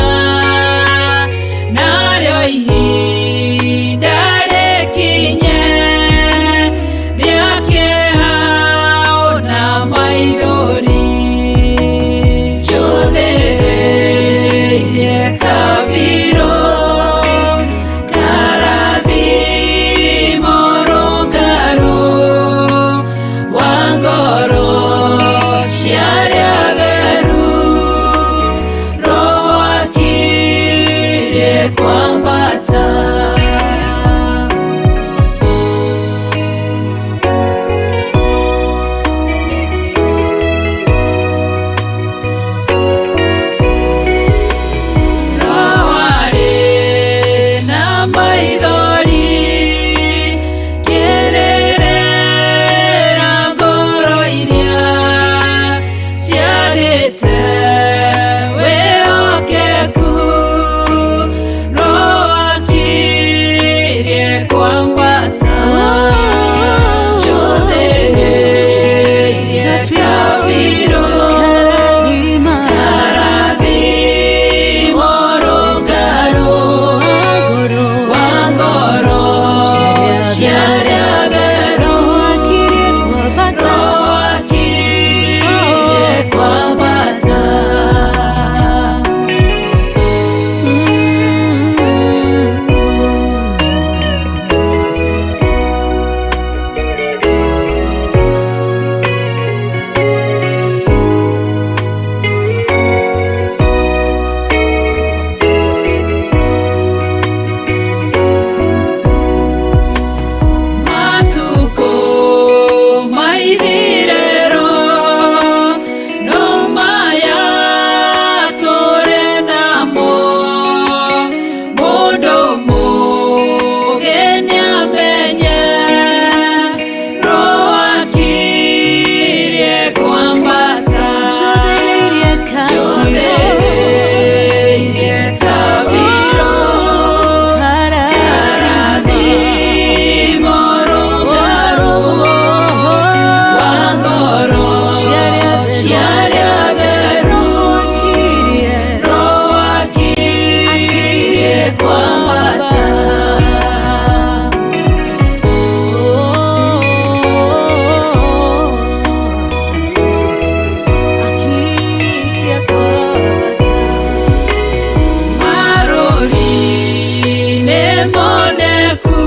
moneku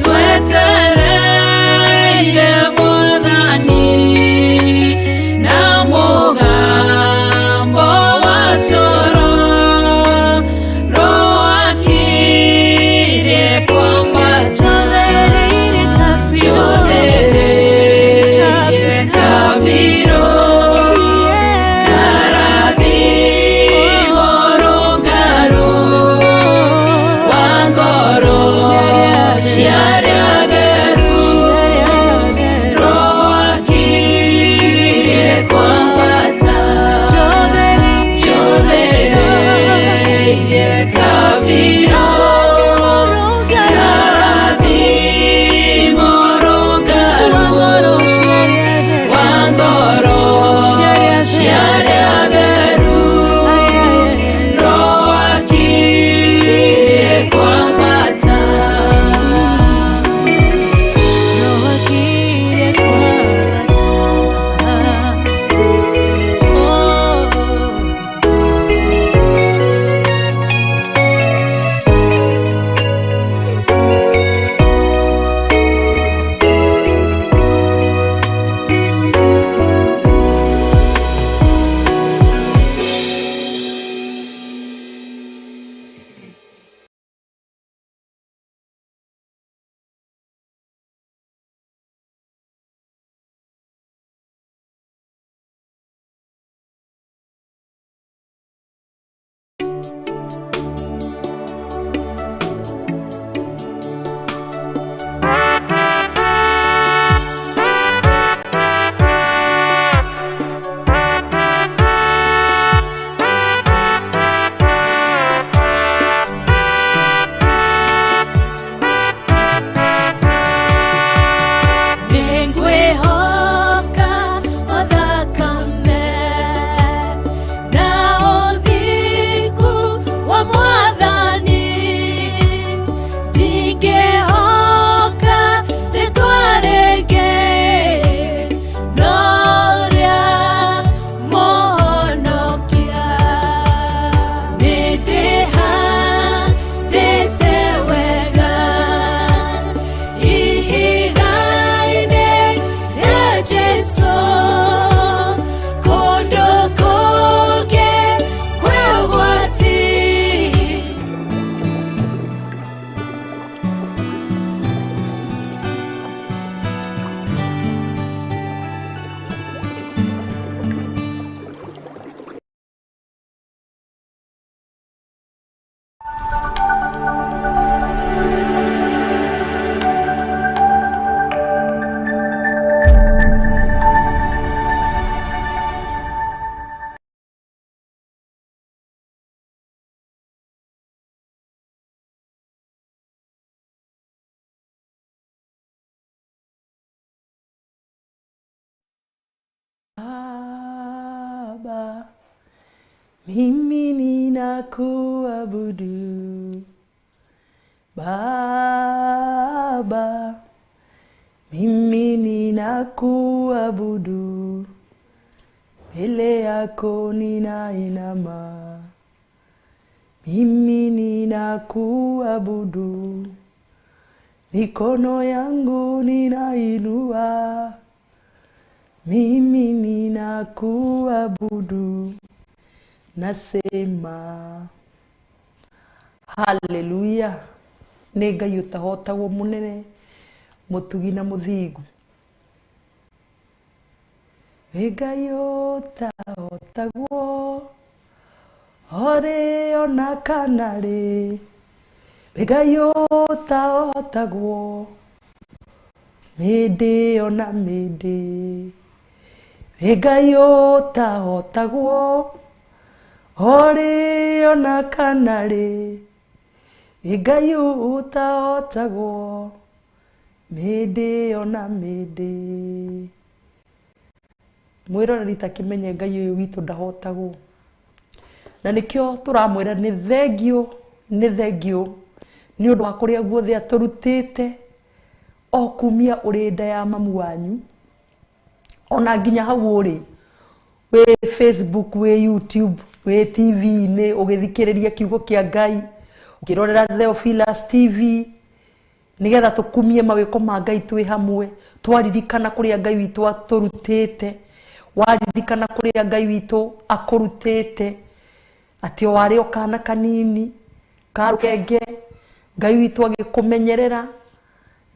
twetereire Mwathani na mũgambo wa coro rũakirie kwambata Chothereire kabiro karathimo rũngaro wa ngoro cia arĩa atheru rũakirie kwambata Chothereire kabiro karathimo rũngaro wa ngoro cia arĩa atheru rũakirie kwambata. Nĩngwĩhoka mathakame na ũthingu wa Mwathani, ndingĩhoka rĩtwa rĩngĩ no rĩa Mũhonokia. Nĩndĩhandĩte wega ihiga-inĩ rĩa Jesũ, kũndũ kũngĩ kwĩ ũgwati. Baba, mimi ninakuabudu. Baba, mimi ninakuabudu. Mbele yako ninainama. Mimi ninakuabudu. Mikono yangu ninainua. Mimi ninakuabudu, nasema haleluya. Nĩ Ngai ũtahotagwo mũnene, mũtugi na mũthingu. Nĩ Ngai ũtahotagwo orĩ ona kana rĩ. Nĩ Ngai ũtahotagwo mĩndĩ ona mĩndĩ. Nĩ Ngai ũtahotagwo orĩ ona kana rĩ. Nĩ Ngai ũtahotagwo mĩndĩ ona mĩndĩ. Mwĩroreri ta kĩmenye Ngai ũyũ witũ ndahotagwo, na nĩkĩo tũramwĩra nĩ thengio, nĩ thengio nĩ ũndũ wa kũrĩa guothe atũrutĩte o kumia ũrĩ nda ya mamu wanyu ona nginya hau ũrĩ wĩ Facebook, wĩ YouTube, wĩ TV-inĩ ũgĩthikĩrĩria kiugo kĩa Ngai, Ũkĩrorera Theophilus TV nĩgetha tũkumie mawĩko ma Ngai twĩ hamwe, twaririkana kũrĩa Ngai witũ atũrutĩte, waririkana kũrĩa Ngai witũ akũrutĩte, atĩ o warĩ o kana kanini karũkenge, Ngai witũ agĩkũmenyerera,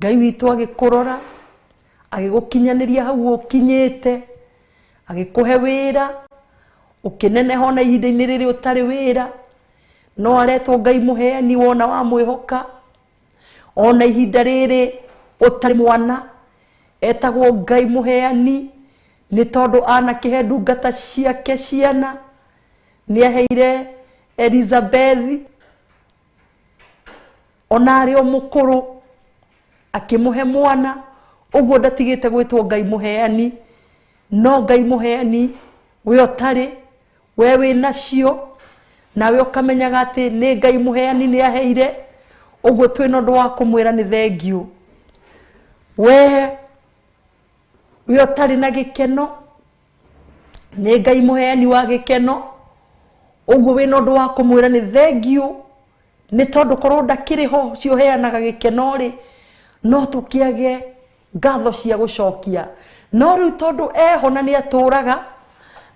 Ngai witũ agĩkũrora, agĩgũkinyanĩria hau ũkinyĩte, agĩkũhe wĩra, ũkĩneneha ona ihinda-inĩ rĩrĩ ũtarĩ wĩra, no aretwo Ngai mũheani wona wamwĩhoka, ona ihinda rĩrĩ ũtarĩ mwana, etagwo Ngai mũheani nĩ tondũ anakĩhe ndungata ciake ciana, nĩ aheire Elizabeth ona arĩ o mũkũrũ akĩmũhe mwana, ũguo ndatigĩte gwĩtwo Ngai mũheani, no Ngai mũheani we ũtarĩ, we wĩ nacio, nawe ũkamenyaga atĩ nĩ Ngai mũheani nĩ aheire, ũguo twĩna ũndũ wa kũmwĩra nĩ thengiũ. We we ũtarĩ na gĩkeno, nĩ Ngai mũheani wa gĩkeno, ũguo wĩna ũndũ wa kũmwĩra nĩ thengiũ, nĩ tondũ korwo ndakĩrĩ ho ũcio ũheanaga gĩkeno rĩ, no tũkĩage ngatho cia gũcokia. No rĩu tondũ eho na nĩ atũraga,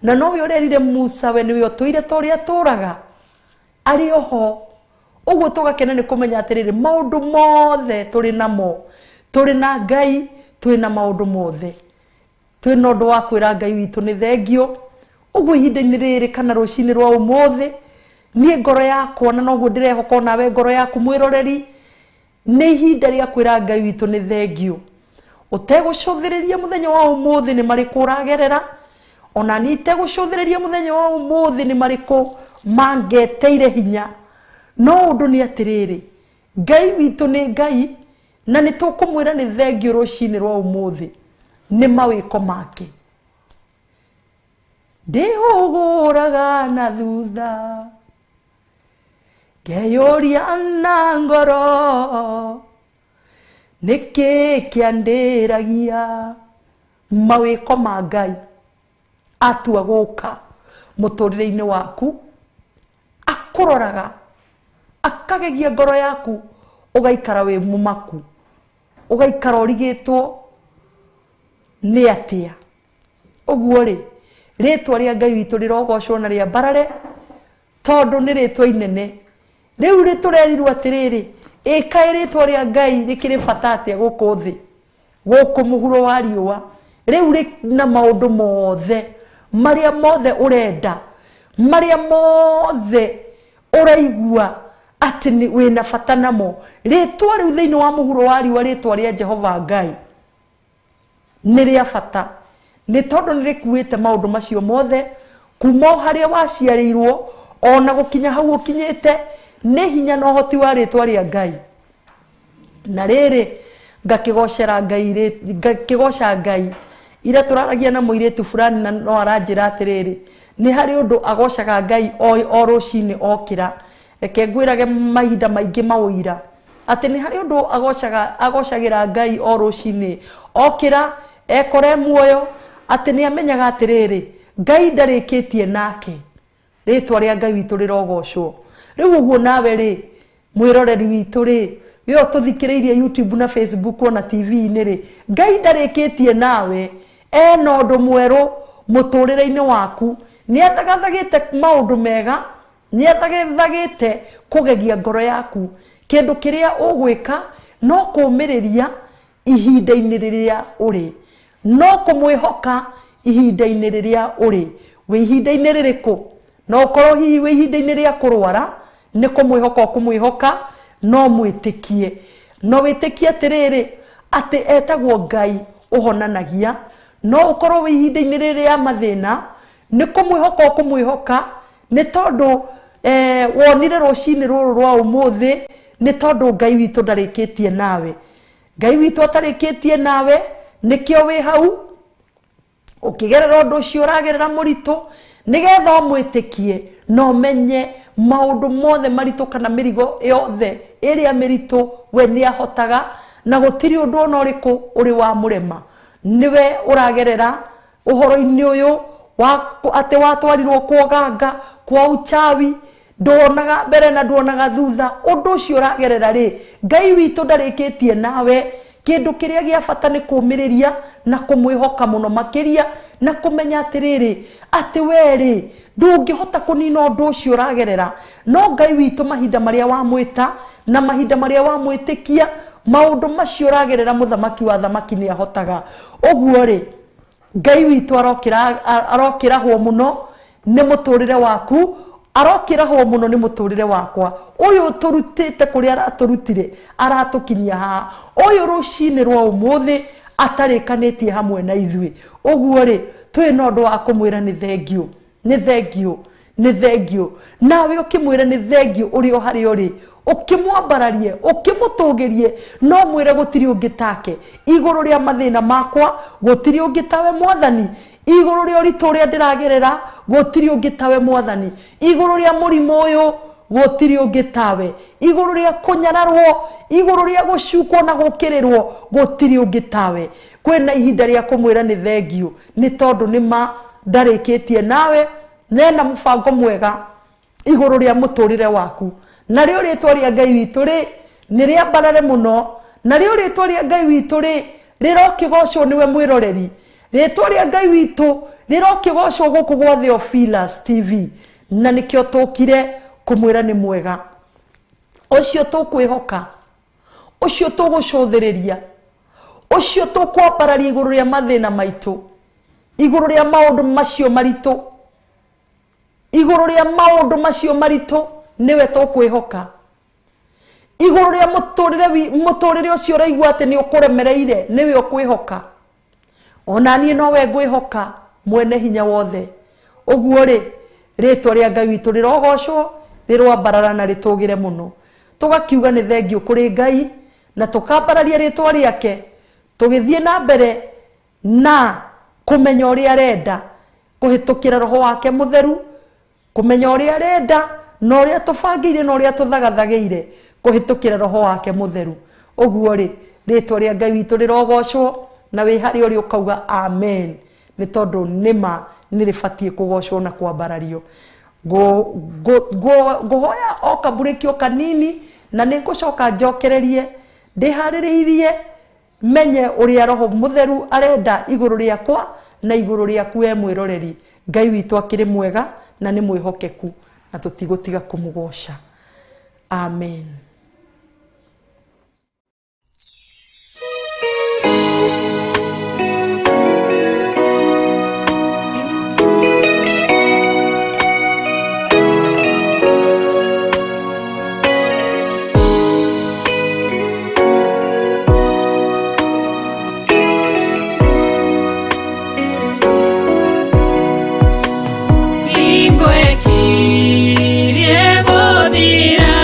na nowe ũrerire Musa we nĩwe ũtũire ta ũrĩa atũraga, arĩ oho. Ũguo tũgakena nĩ kũmenya atĩrĩrĩ, maũndũ mothe tũrĩ namo, tũrĩ na Ngai, twĩ na maũndũ mothe, twĩ na ũndũ wa kwĩra Ngai witũ nĩ thengiũ. Ũguo ihinda-inĩ rĩrĩ kana rũcinĩ rwa ũmũthĩ, niĩ ngoro yakwa na noguo ndĩrehoka onawe ngoro yaku mwĩroreri, nĩ ihinda rĩa kwĩra Ngai witũ nĩ thengiũ. Ũtegũcũthĩrĩria mũthenya wa ũmũthĩ nĩ marĩkũ ũragerera, ona niĩ itegũcũthĩrĩria mũthenya wa ũmũthĩ nĩ marĩkũ mangeteire hinya, no ũndũ nĩ atĩrĩrĩ, Ngai witũ nĩ Ngai, na nĩ tũkũmwĩra nĩ thengiũ rũcinĩ rwa ũmũthĩ nĩ mawĩko make. Ndĩhũgũraga na thutha, ngeyũria na ngoro, nĩkĩ kĩandĩragia mawĩko ma Ngai atua gũka mũtũrĩre-inĩ waku, akũroraga, akagegia ngoro yaku, ũgaikara wĩ mũmaku, ũgaikara ũrigĩtwo nĩ atĩa. Ũguo rĩ, rĩtwa rĩa Ngai witũ rĩrogocwo na rĩambarare, tondũ nĩ rĩtwa inene. Rĩu rĩtũrerirwo atĩrĩrĩ, ĩkaĩ rĩtwa rĩa Ngai rĩkĩrĩ bata atĩa gũkũ thĩ, gũkũ mũhuro wa riũa, rĩu rĩna maũndũ mothe, marĩa mothe ũrenda, marĩa mothe ũraigua atĩ wĩna bata namo. Rĩtwa rĩu thĩinĩ wa mũhuro wa riũa, rĩtwa rĩa Jehova Ngai nĩ rĩa bata, nĩ tondũ nĩ rĩkuĩte maũndũ macio mothe kuma o harĩa waciarĩirwo ona gũkinya hau ũkinyĩte, nĩ hinya na ũhoti wa rĩtwa rĩa Ngai. Na rĩrĩ ngakĩgocera Ngai, ngakĩgoca Ngai ira tũraragia na mũirĩtu fulani na no aranjĩra atĩrĩrĩ, nĩ harĩ ũndũ agocaga Ngai o rũcinĩ okĩra. Reke ngwĩrage mahinda maingĩ maũira atĩ nĩ harĩ ũndũ agocagĩra Ngai o rũcinĩ okĩra, ekore muoyo, atĩ nĩ amenyaga atĩrĩrĩ, Ngai ndarĩkĩtie nake. Rĩtwa rĩa Ngai witũ rĩrogocwo. Rĩu ũguo nawe rĩ, mwĩroreri witũ rĩ, we ũtũthikĩrĩirie YouTube na Facebook ona TV-inĩ rĩ, Ngai ndarĩkĩtie nawe, ena ũndũ mwerũ mũtũrĩre-inĩ waku, nĩ athagathagĩte maũndũ mega, nĩ athagathagĩte kũgegia ngoro yaku. Kĩndũ kĩrĩa ũgwĩka no kũũmĩrĩria ihinda-inĩ rĩrĩa ũrĩ, no kũmwĩhoka ihinda-inĩ rĩrĩa ũrĩ. Wĩ ihinda-inĩ rĩrĩkũ? No ũkorwo hihi wĩ ihinda-inĩ rĩa kũrwara, nĩ kũmwĩhoka ũkũmwĩhoka, no mwĩtĩkie. No wĩtĩkie atĩrĩrĩ, atĩ etagwo Ngai ũhonanagia. No ũkorwo wĩ ihinda-inĩ rĩrĩ rĩa mathĩna, nĩ kũmwĩhoka ũkũmwĩhoka, nĩ tondũ wonire rũcinĩ rũrũ rwa ũmũthĩ, nĩ tondũ Ngai witũ ndarĩkĩtie nawe. Ngai witũ atarĩkĩtie nawe, nĩkĩo wĩ hau ũkĩgerera ũndũ ũcio ũragerera mũritũ, nĩgetha ũmwĩtĩkie na ũmenye maũndũ mothe maritũ kana mĩrigo yothe ĩrĩa mĩritũ we nĩ ahotaga, na gũtirĩ ũndũ ona ũrĩkũ ũrĩ wa mũrema. Nĩwe ũragerera ũhoro-inĩ ũyũ wa atĩ watwarirwo kwa ũganga, kwa uchawi, Nduonaga mbere na nduonaga thutha. Ũndũ ũcio ũragerera rĩ, Ngai witũ ndarĩkĩtie nawe. Kĩndũ kĩrĩa gĩa bata nĩ kũmĩrĩria na kũmwĩhoka mũno makĩria, na kũmenya atĩrĩrĩ, atĩ we rĩ, ndũngĩhota kũnina ũndũ ũcio ũragerera. No Ngai witũ mahinda marĩa wamwĩta na mahinda marĩa wamwĩtĩkia, maũndũ macio ũragerera mũthamaki wa thamaki nĩ ahotaga. Ũguo rĩ, Ngai witũ arokĩrahwo mũno nĩ mũtũrĩre waku, arokĩrahwo mũno nĩ mũtũrĩre wakwa. Ũyũ ũtũrutĩte kũrĩa aratũrutire, aratũkinyia haha. Ũyũ rũcinĩ rwa ũmũthĩ atarĩkanĩtie hamwe na ithuĩ. Ũguo rĩ, twĩ na ũndũ wa kũmwĩra nĩ thengiũ, nĩ thengiũ, nĩ thengiũ. Nawe ũkĩmwĩra nĩ thengiũ ũrĩ o harĩa ũrĩ, ũkĩmwambararie, ũkĩmũtũgĩrie, no mwĩre gũtirĩ ũngĩ take. Igũrũ rĩa mathĩna makwa, gũtirĩ ũngĩ tawe Mwathani. Igũrũ rĩa ũritũ ũrĩa ndĩragerera, gũtirĩ ũngĩ tawe Mwathani. Igũrũ rĩa mũrimũ ũyũ, gũtirĩ ũngĩ tawe. Igũrũ rĩa kũnyararwo, igũrũ rĩa gũcukwo na gũkĩrĩrwo, gũtirĩ ũngĩ tawe. Kwĩna ihinda rĩa kũmwĩra nĩ thengiũ, nĩ tondũ nĩ ma ndarĩkĩtie nawe, nena mũbango mwega igũrũ rĩa mũtũrĩre waku. Narĩo rĩtwa rĩa Ngai witũ rĩ, nĩ rĩambarare mũno. Narĩo rĩtwa rĩa Ngai witũ rĩ, rĩrokĩgocwo nĩwe mwĩroreri. Rĩtwa rĩa Ngai witũ rĩrokĩgocwo gũkũ gwa Theophilus TV. Na nĩkĩo tũkire kũmwĩra nĩ mwega. Ũcio tũkwĩhoka, ũcio tũgũcũthĩrĩria, ũcio tũkwambararia igũrũ rĩa mathĩna maitũ, igũrũ rĩa maũndũ macio maritũ, igũrũ rĩa maũndũ macio maritũ nĩwe tũkwĩhoka. Igũrũ rĩa mũtũrĩre ũcio ũraigua atĩ nĩ ũkũremereire, nĩwe ũkwĩhoka. Ona niĩ nowe ngwĩhoka mwene hinya wothe. Ũguo rĩ, rĩtwa rĩa Ngai witũ rĩrogocwo, rĩroambarara na rĩtũgĩre mũno. Tũgakiuga nĩ thengiũ kũrĩ Ngai, na tũkambararia rĩtwa rĩake, tũgĩthiĩ na mbere na kũmenya ũrĩa arenda, kũhĩtũkĩra roho wake mũtheru, kũmenya ũrĩa arenda na ũrĩa tũbangĩire na ũrĩa tũthagathagĩire, kũhĩtũkĩra roho wake mũtheru. Ũguo rĩ, rĩtwa rĩa Ngai witũ rĩrogocwo, na wĩ harĩa ũrĩ ũkauga amen, nĩ tondũ nĩma nĩ rĩbatiĩ kũgocwo na kwambarario. Ngũhoya o kamburĩkio kanini, na nĩ ngũcoka njokererie ndĩharĩrĩirie menye ũrĩa roho mũtheru arenda igũrũ rĩakwa na igũrũ rĩaku we mwĩroreri. Ngai witũ akĩrĩ mwega na nĩ mwĩhokeku, na tũtigũtiga kũmũgoca. Amen. Ingwekirie gũthira.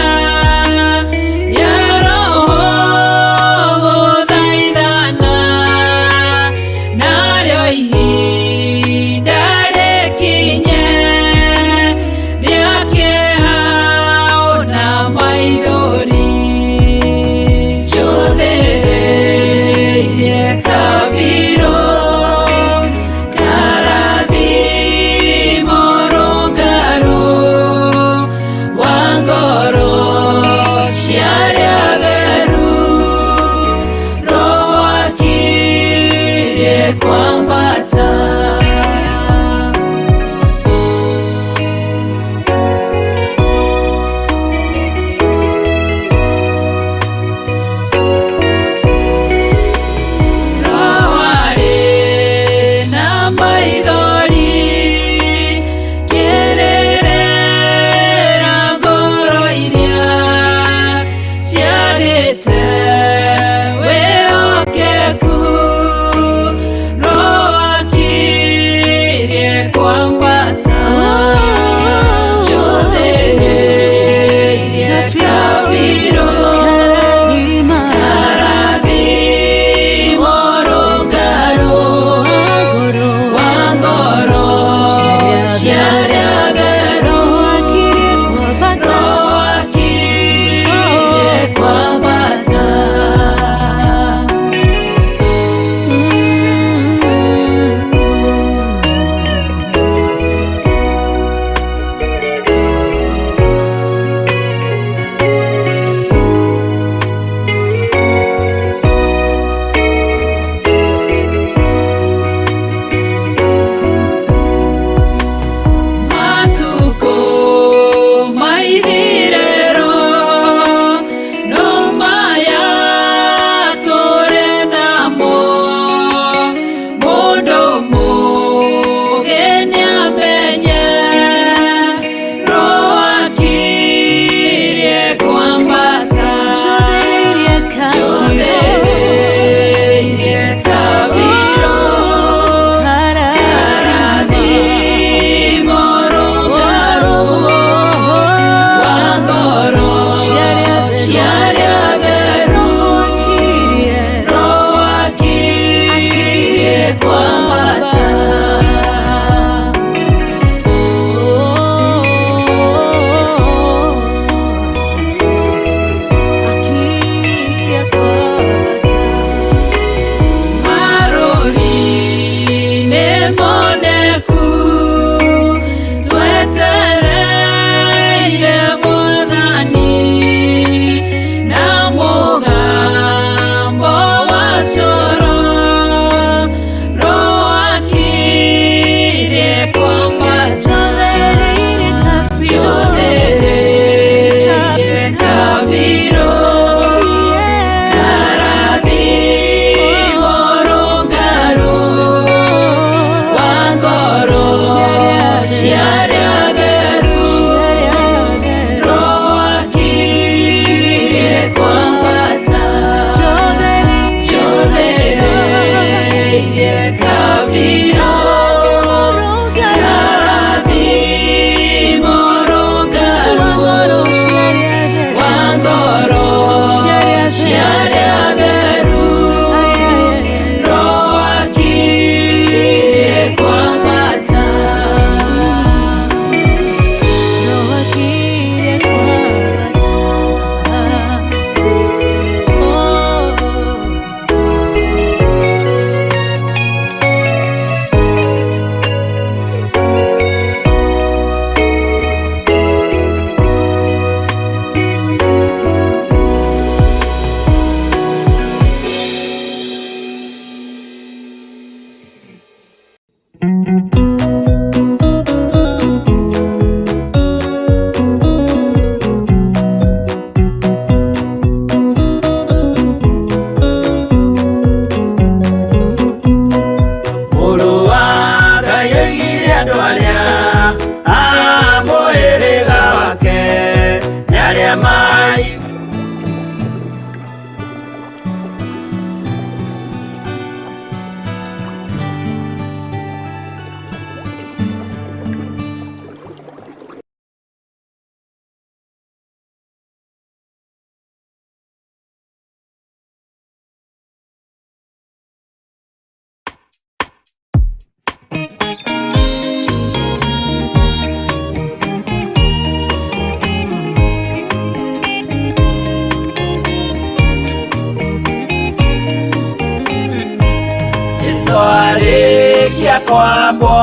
Kwambwo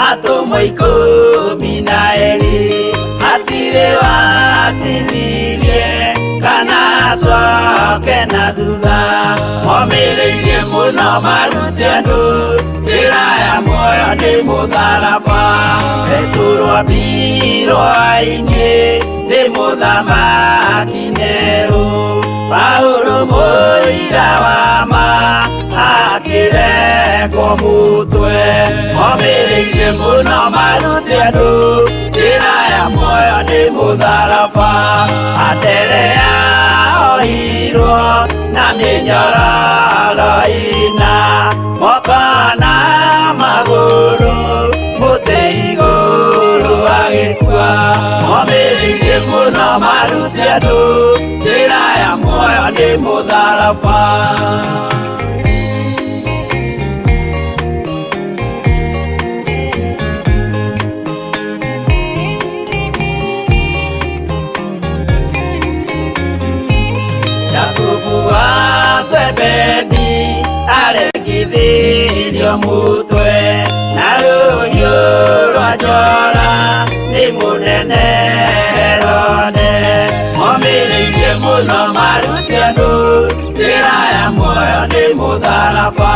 atũmwo 12 hatirĩ watithirie kana acoke na thutha momĩrĩirie mũno marute andũ njĩra ya muoyo nĩ mũtharaba Petero ambirwo ainĩ nĩ mũthamaki Nero Paulo mũira wa ma akĩrekwo mũtwe momĩrĩirie mũno marute andũ njĩra ya muoyo nĩ mũtharaba Anderea ohirwo na mĩnyororo ĩna moko na magũrũ mũtĩ igũrũ agĩkua momĩrĩirie mũno marute andũ njĩra ya muoyo nĩ mũtharaba Jakubu wa Zebedi arekithirio mutwe na rũhiũ rwa njora nĩ mũnene Herode momĩrĩirie mũno marute andũ njĩra ya muoyo nĩ mũtharaba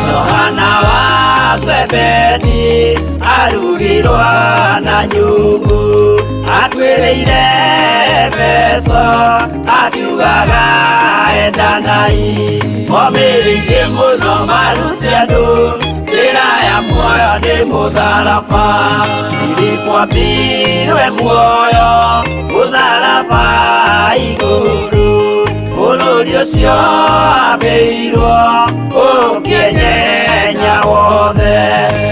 Johana wa Zebedi arugirwo na nyungu atuĩrĩire Efeso akiugaga endanai momĩrĩirie mũno marute andũ njĩra ya muoyo nĩ mũtharaba Filipo ambirwe muoyo mũtharaba igũrũ bũrũri ũcio ambĩirwo ũkĩenyenya wothe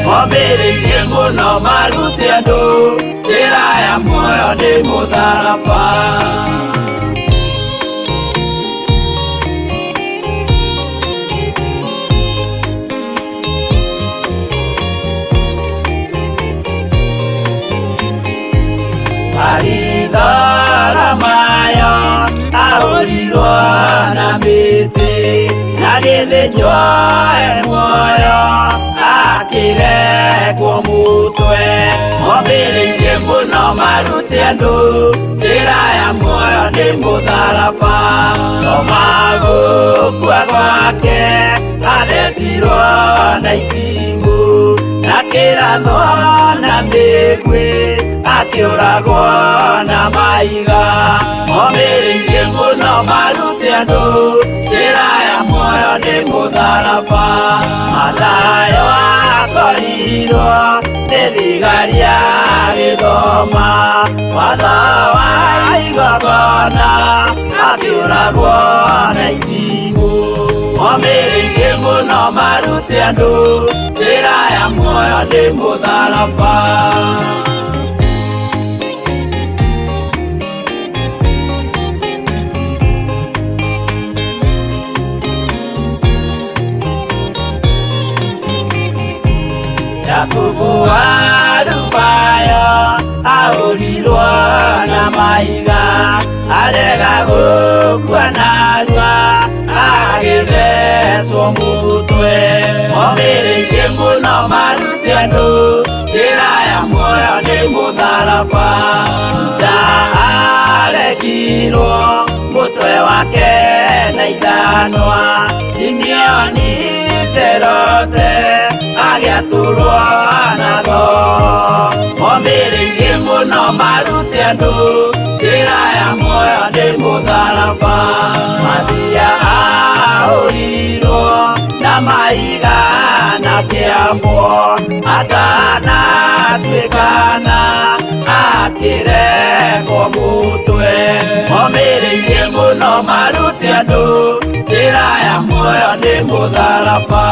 momĩrĩirie mũno marute andũ njĩra ya muoyo nĩ mũtharaba Baritholomayo ahũrirwo na mĩtĩ na gĩthĩnjwo e muoyo akĩrekwo mũtwe momĩrĩirie mũno marute andũ njĩra ya muoyo nĩ mũtharaba Toma gũkua gwake athecirwo na itimũ na kĩrathwo na mĩguĩ akĩũragwo na mahiga momĩrĩirie mũno marute andũ njĩra ya muoyo nĩ mũtharaba Mathayo akorirwo nĩ thigari agĩthoma watho wa igongona akĩũragwo na itimũ momĩrĩirie mũno marute andũ njĩra ya muoyo nĩ mũtharaba Jakubu wa Alufayo ahũrirwo na mahiga arega gũkua narua agĩthecwo mũtwe momĩrĩirie mũno marute andũ njĩra ya muoyo nĩ mũtharaba Juda arekirwo mũtwe wake na ithanwa Simeoni Serote agĩatũrwo na thoo momĩrĩirie mũno marute andũ njĩra ya muoyo nĩ mũtharaba Mathia ahũrirwo na mahiga na kĩambwo atanatuĩkana akĩrekwo mũtwe momĩrĩirie mũno marute andũ njĩra ya muoyo nĩ mũtharaba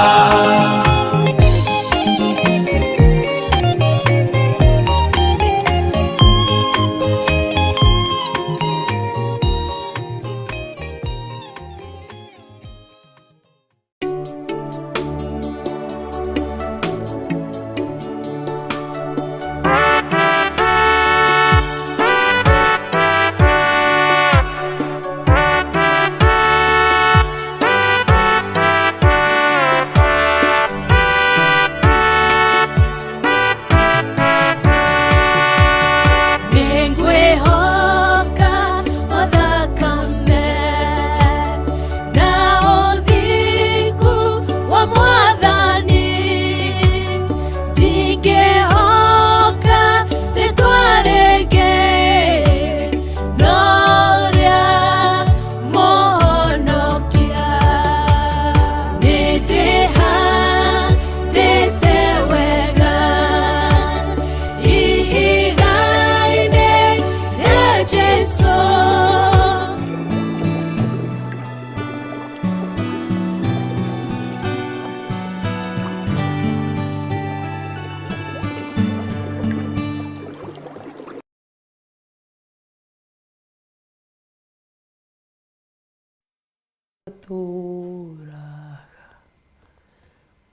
ũtũraga,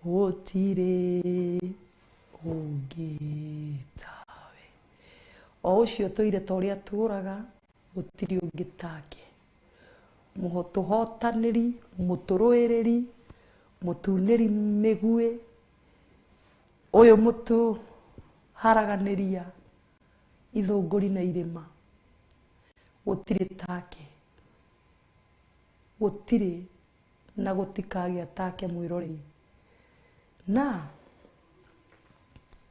gũtirĩ ũngĩ tawe. O ũcio tũire ta ũrĩa tũraga, gũtirĩ ũngĩ take. Mũtũhotanĩri, mũtũrũĩrĩri, mũtunĩri mĩguĩ, ũyũ mũtũharaganĩria ithũngũri na irĩma, gũtirĩ take, gũtirĩ na gũtikagĩa take mwĩroreri. Na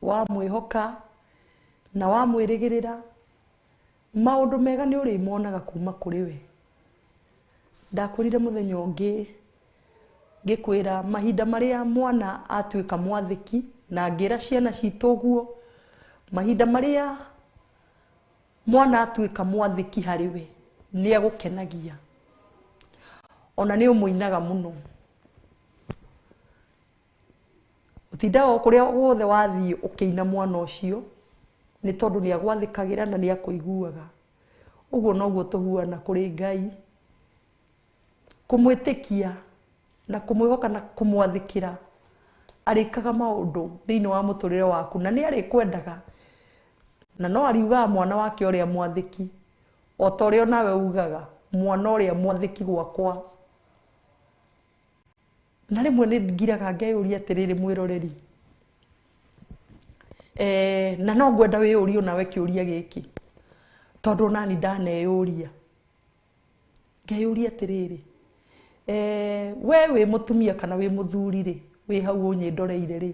wamwĩhoka na wamwĩrĩgĩrĩra, maũndũ mega nĩ ũrĩmonaga kuma kũrĩ we. Ndakwĩrire mũthenya ũngĩ ngĩkwĩra mahinda marĩa mwana atuĩka mwathĩki, na ngĩra ciana citũ ũguo, mahinda marĩa mwana atuĩka mwathĩki harĩ we nĩ agũkenagia, ona nĩ ũmũinaga mũno. Ũtindaga o kũrĩa guothe wathiĩ ũkĩina mwana ũcio, nĩ tondũ nĩ agwathĩkagĩra na nĩ akũiguaga. Ũguo noguo tũhuana kũrĩ Ngai, kũmwĩtĩkia na kũmwĩhoka na kũmwathĩkĩra. Arĩkaga maũndũ thĩinĩ wa mũtũrĩre waku na nĩ arĩkwendaga, na no ariugaga mwana wake ũrĩa mwathĩki, o ta ũrĩa nawe ugaga mwana ũrĩa mwathĩki gwakwa. Na rĩmwe nĩ ngiraga ngeyũria atĩrĩrĩ, mwĩroreri, na no ngwenda wĩyũrie nawe kĩũria gĩkĩ, tondũ onani ndaneyũria. Ngeyũria atĩrĩrĩ, we wĩ mũtumia kana wĩ mũthuri rĩ, wĩ hau ũnyĩndoreire rĩ,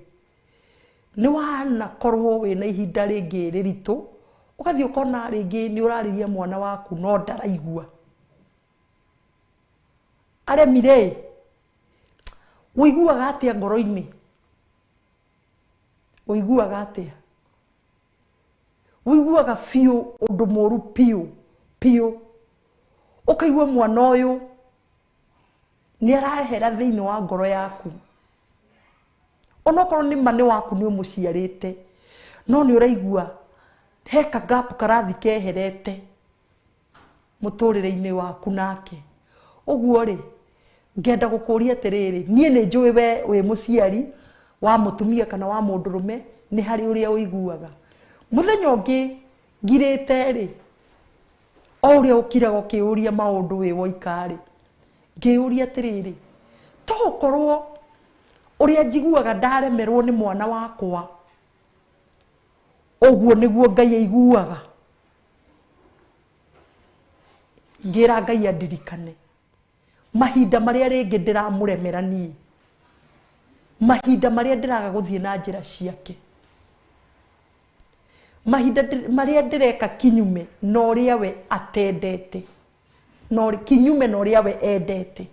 nĩ wanakorwo wĩna ihinda rĩngĩ rĩritũ, ũgathiĩ ũkona rĩngĩ nĩ ũrarĩria mwana waku no ndaraigua, aremire, ũiguaga atĩa ngoro-inĩ? Ũiguaga atĩa? Ũiguaga biũ ũndũ mũru biũ biũ, ũkaigua mwana ũyũ nĩ arahera thĩinĩ wa ngoro yaku, onokorwo nĩ ma nĩ waku nĩ ũmũciarĩte, no nĩ ũraigua he ka gap karathi keherete mũtũrĩre-inĩ waku nake. Ũguo rĩ, ngenda gũkũria atĩrĩrĩ, niĩ nĩ njũĩ we wĩ mũciari wa mũtumia kana wa mũndũrũme, nĩ harĩ ũrĩa ũiguaga. Mũthenya ũngĩ ngirĩte rĩ, o ũrĩa ũkiraga ũkĩũria maũndũ wĩ woika rĩ, ngĩũria atĩrĩrĩ, to ũkorwo ũrĩa njiguaga ndaremerwo nĩ mwana wakwa, ũguo nĩguo Ngai aiguaga? Ngĩra Ngai andirikane mahinda marĩa rĩngĩ ndĩramũremera niĩ, mahinda marĩa ndĩraga gũthiĩ na njĩra ciake, mahinda marĩa ndĩreka kinyume na ũrĩa we atendete, na kinyume na ũrĩa we endete.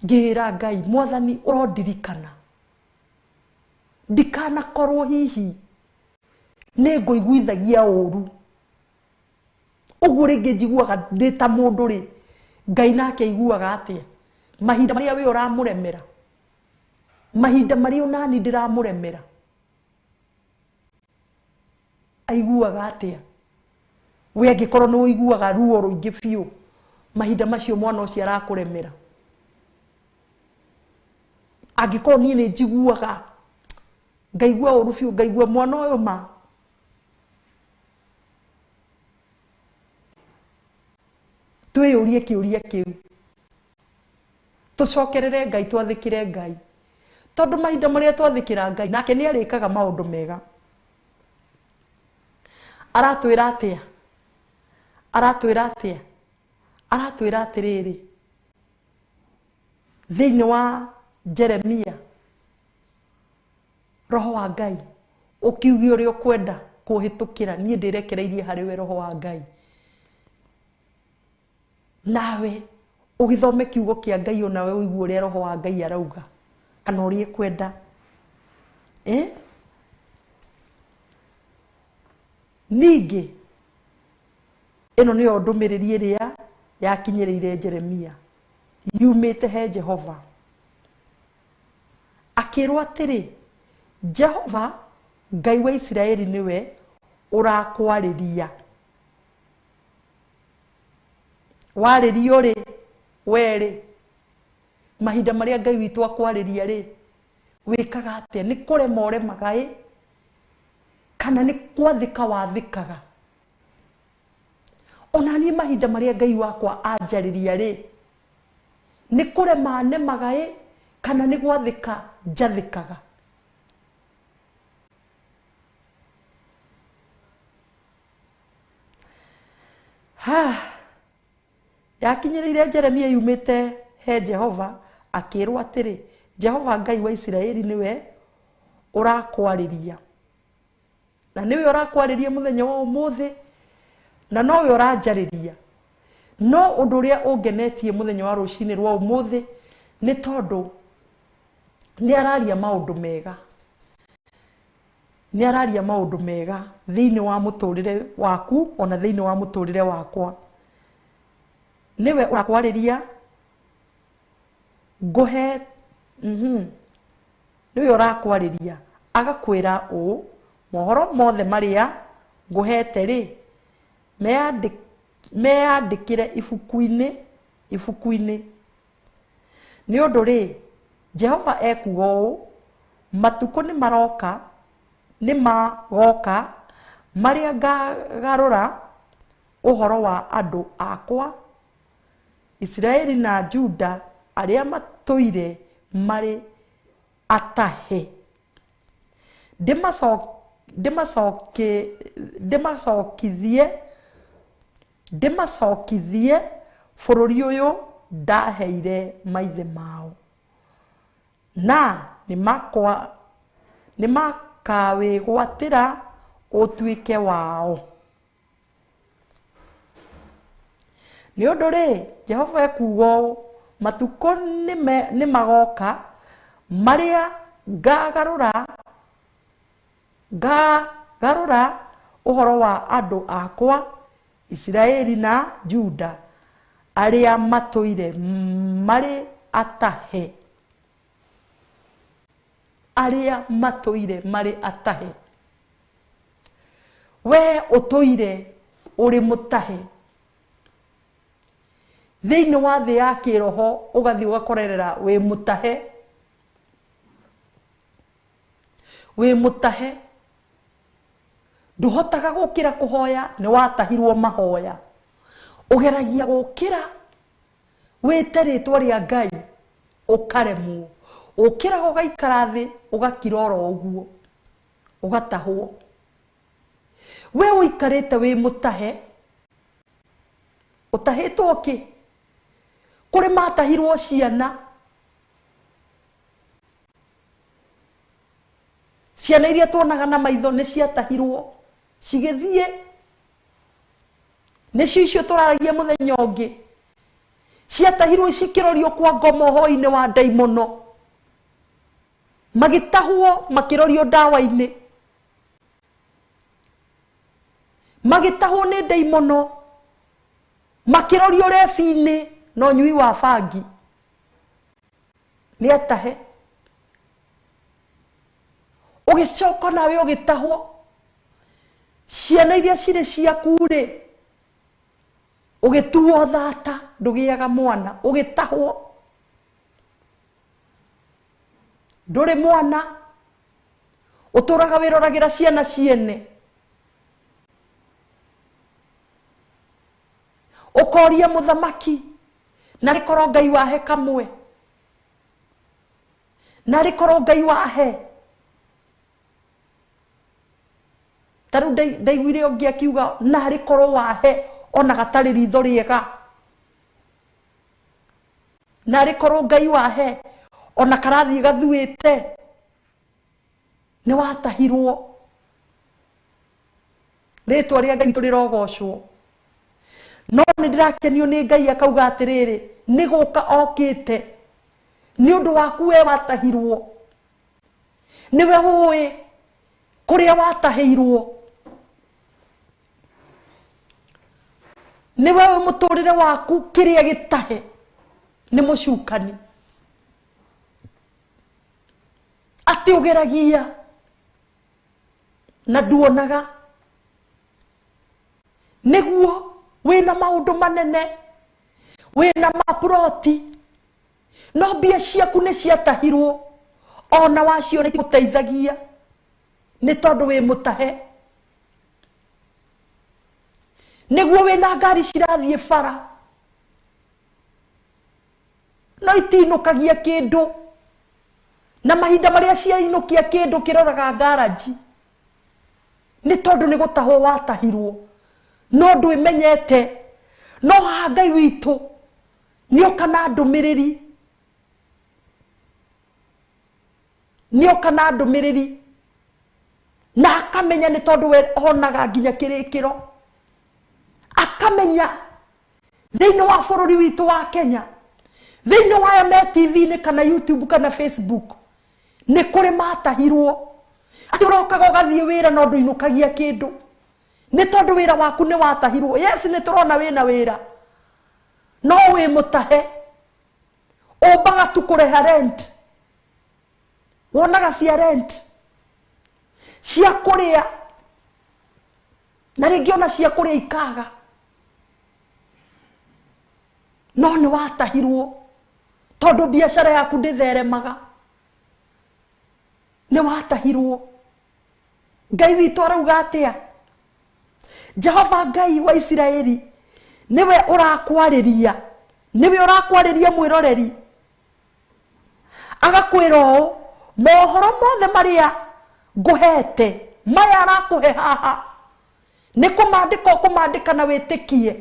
Ngĩra Ngai, Mwathani ũrondirikana, ndikanakorwo hihi nĩ ngũiguithagia ũru. Ũguo rĩngĩ njiguaga ndĩ ta mũndũ rĩ, Ngai nake aiguaga atĩa mahinda marĩa we ũramũremera, mahinda marĩa onani ndĩramũremera, aiguaga atĩa? We angĩkorwo nĩ ũiguaga ruo rũingĩ biũ mahinda macio mwana ũcio arakũremera, angĩkorwo niĩ nĩ njiguaga ngaigua ũru biũ, ngaigua mwana ũyũ ma twĩyũrie kĩũria kĩu, tũcokerere Ngai, twathĩkĩre Ngai, tondũ mahinda marĩa twathĩkĩra Ngai nake nĩ arĩkaga maũndũ mega. Aratwĩra atĩa? Aratwĩra atĩa? Aratwĩra atĩrĩrĩ, thĩinĩ wa Jeremia, roho wa Ngai ũkiuge ũrĩa ũkwenda kũhĩtũkĩra, niĩ ndĩrekereirie harĩ we roho wa Ngai. Nawe ũgĩthome kiugo kĩa Ngai onawe ũigue ũrĩa roho wa Ngai arauga kana ũrĩa ekwenda. Ningĩ ĩno nĩyo ndũmĩrĩri ĩrĩa yakinyĩrĩire Jeremia yumĩte he Jehova, akĩrwo atĩrĩ, Jehova Ngai wa Isiraeli nĩwe ũrakwarĩria. Warĩrio rĩ werĩ mahinda marĩa Ngai witũ akwarĩria rĩ wĩkaga atĩa? Nĩ kũrema ũremaga ĩ kana nĩ kwathĩka wathĩkaga? Ona niĩ mahinda marĩa Ngai wakwa anjarĩria rĩ nĩ kũrema nemaga ĩ kana nĩ gwathĩka njathĩkaga? Ha yakinyĩrĩire Jeremia yumĩte he Jehova akĩrwo atĩrĩ, Jehova Ngai wa Isiraeli nĩwe ũrakwarĩria, na nĩwe ũrakwarĩria mũthenya wa ũmũthĩ, na nowe ũranjarĩria. No ũndũ ũrĩa ũngenetie mũthenya wa rũcinĩ rwa ũmũthĩ nĩ tondũ nĩ araria maũndũ mega, nĩ araria maũndũ mega thĩinĩ wa mũtũrĩre waku ona thĩinĩ wa mũtũrĩre wakwa. Nĩwe ũrakwarĩria ngũhe, nĩwe ũrakwarĩria agakwĩra ũũ, mohoro mothe marĩa ngũhete rĩ meyandĩkĩre ibuku-inĩ. Nĩ ũndũ rĩ Jehova ekuuga ũũ, matukũ nĩ maroka, nĩ magoka marĩa ngagarũra ũhoro wa andũ akwa Isiraeli na Juda arĩa matũire marĩ atahe, ndĩmacokithie bũrũri ũyũ ndaheire maithe mao, na nĩmakawĩgwatĩra ũtuĩke wao. Nĩ ũndũ rĩ Jehova ekuuga ũũ, matukũ nĩ magoka marĩa ngagarũra ũhoro wa andũ akwa Isiraeli na Juda arĩa matũire marĩ atahe, arĩa matũire marĩ atahe. We ũtũire ũrĩ mũtahe thĩinĩ wa thĩ ya kĩroho, ũgathiĩ ũgakorerera wĩ mũtahe, wĩ mũtahe. Ndũhotaga gũkĩra kũhoya, nĩ watahirwo mahoya. Ũgeragia gũkĩra wĩte rĩtwa rĩa Ngai ũkaremwo, ũkĩraga ũgaikara thĩ ũgakira oro ũguo, ũgatahwo. We ũikarĩte wĩ mũtahe, ũtahĩtwo kĩ? Kũrĩ matahirwo ciana, ciana iria tuonaga na maitho nĩ ciatahirwo cigĩthiĩ, nĩcio icio tũraragia mũthenya ũngĩ, ciatahirwo cikĩrorio kwa ngoma ũhoi-inĩ wa ndaimono, magĩtahwo makĩrorio ndawa-inĩ, magĩtahwo nĩ ndaimono, makĩrorio rebi-inĩ na ũnyui wa bangi. Nĩ atahe. Ũgĩcoka nawe ũgĩtahwo. Ciana iria cirĩ ciaku rĩ ũgĩtuo thata, ndũgĩaga mwana, ũgĩtahwo. Ndũrĩ mwana, ũtũraga wĩroragĩra ciana ciene, ũkoria mũthamaki narĩ korwo Ngai wahe kamwe, narĩ korwo Ngai wahe. Ta rĩu ndaiguire ũngĩ akiuga narĩ korwo wahe ona gatarĩ ritho rĩega, narĩ korwo Ngai wahe ona karathiĩ gathuĩte. Nĩ watahirwo. Rĩtwa rĩa Ngai witũ rĩrogocwo. No nĩ ndĩrakenio nĩ Ngai akauga atĩrĩrĩ, nĩ gũka okĩte nĩ ũndũ waku we watahirwo, nĩwe ũĩ kũrĩa watahĩirwo, nĩwe ũĩ mũtũrĩre waku kĩrĩa gĩtahe nĩ mũcukani, atĩ ũgeragia na nduonaga, nĩguo wĩna maũndũ manene Wĩna maploti no mbia ciaku nĩ ciatahirwo ona wacio nĩ gũteithagia nĩ tondũ wĩ mũtahe. Nĩguo wĩna ngari cirathiĩ bara no itinũkagia kĩndũ, na mahinda marĩa ciainũkia kĩndũ kĩroraga ngaraji nĩ tondũ nĩ gũtahwo watahirwo no ndwĩmenyete. No haha Ngai witũ nĩoka na ndũmĩrĩri, nĩoka na ndũmĩrĩri na akamenya nĩ tondũ we onaga nginya kĩrĩkĩro, akamenya thĩinĩ wa bũrũri witũ wa Kenya, thĩinĩ wa aya me TV-inĩ kana YouTube kana Facebook nĩ kũrĩ matahirwo. Atĩ ũrokaga ũgathiĩ wĩra no ndũinũkagia kĩndũ nĩ tondũ wĩra waku nĩ watahirwo. Yes, nĩ tũrona wĩna wĩra no wĩ mũtahe, ũmbaga tu kũrĩha rent, wonaga cia rent cia kũrĩa na rĩngĩ ona cia kũrĩa ikaga, no nĩ watahirwo tondũ biacara yaku ndĩtheremaga, nĩ watahirwo. Ngai witũ arauga atĩa? Jehova Ngai wa Isiraeli nĩwe ũrakwarĩria, nĩwe ũrakwarĩria mwĩroreri, agakwĩra ũũ, mohoro mothe marĩa ngũhete maya arakũhe haha nĩ kũmandĩka ũkũmandĩka na wĩtĩkie,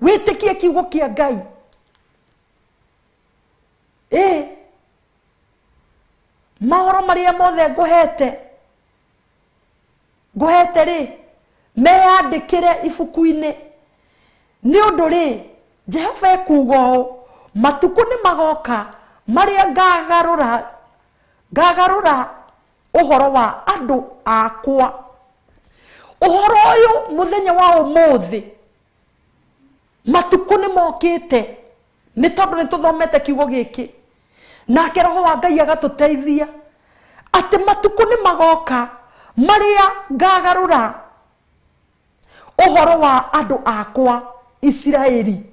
wĩtĩkie kiugo kĩa Ngai. Ĩ mohoro marĩa mothe ngũhete ngũhete rĩ meyandĩkĩre ibuku-inĩ, nĩ ũndũ rĩ Jehova ekuuga ũũ, matukũ nĩ magoka marĩa ngagarũra ũhoro wa andũ akwa. Ũhoro ũyũ mũthenya wa ũmũthĩ matukũ nĩ mokĩte nĩ tondũ nĩ tũthomete kiugo gĩkĩ, nake Roho wa Ngai agatũteithia atĩ matukũ nĩ magoka marĩa ngagarũra ũhoro wa andũ akwa Isiraeli.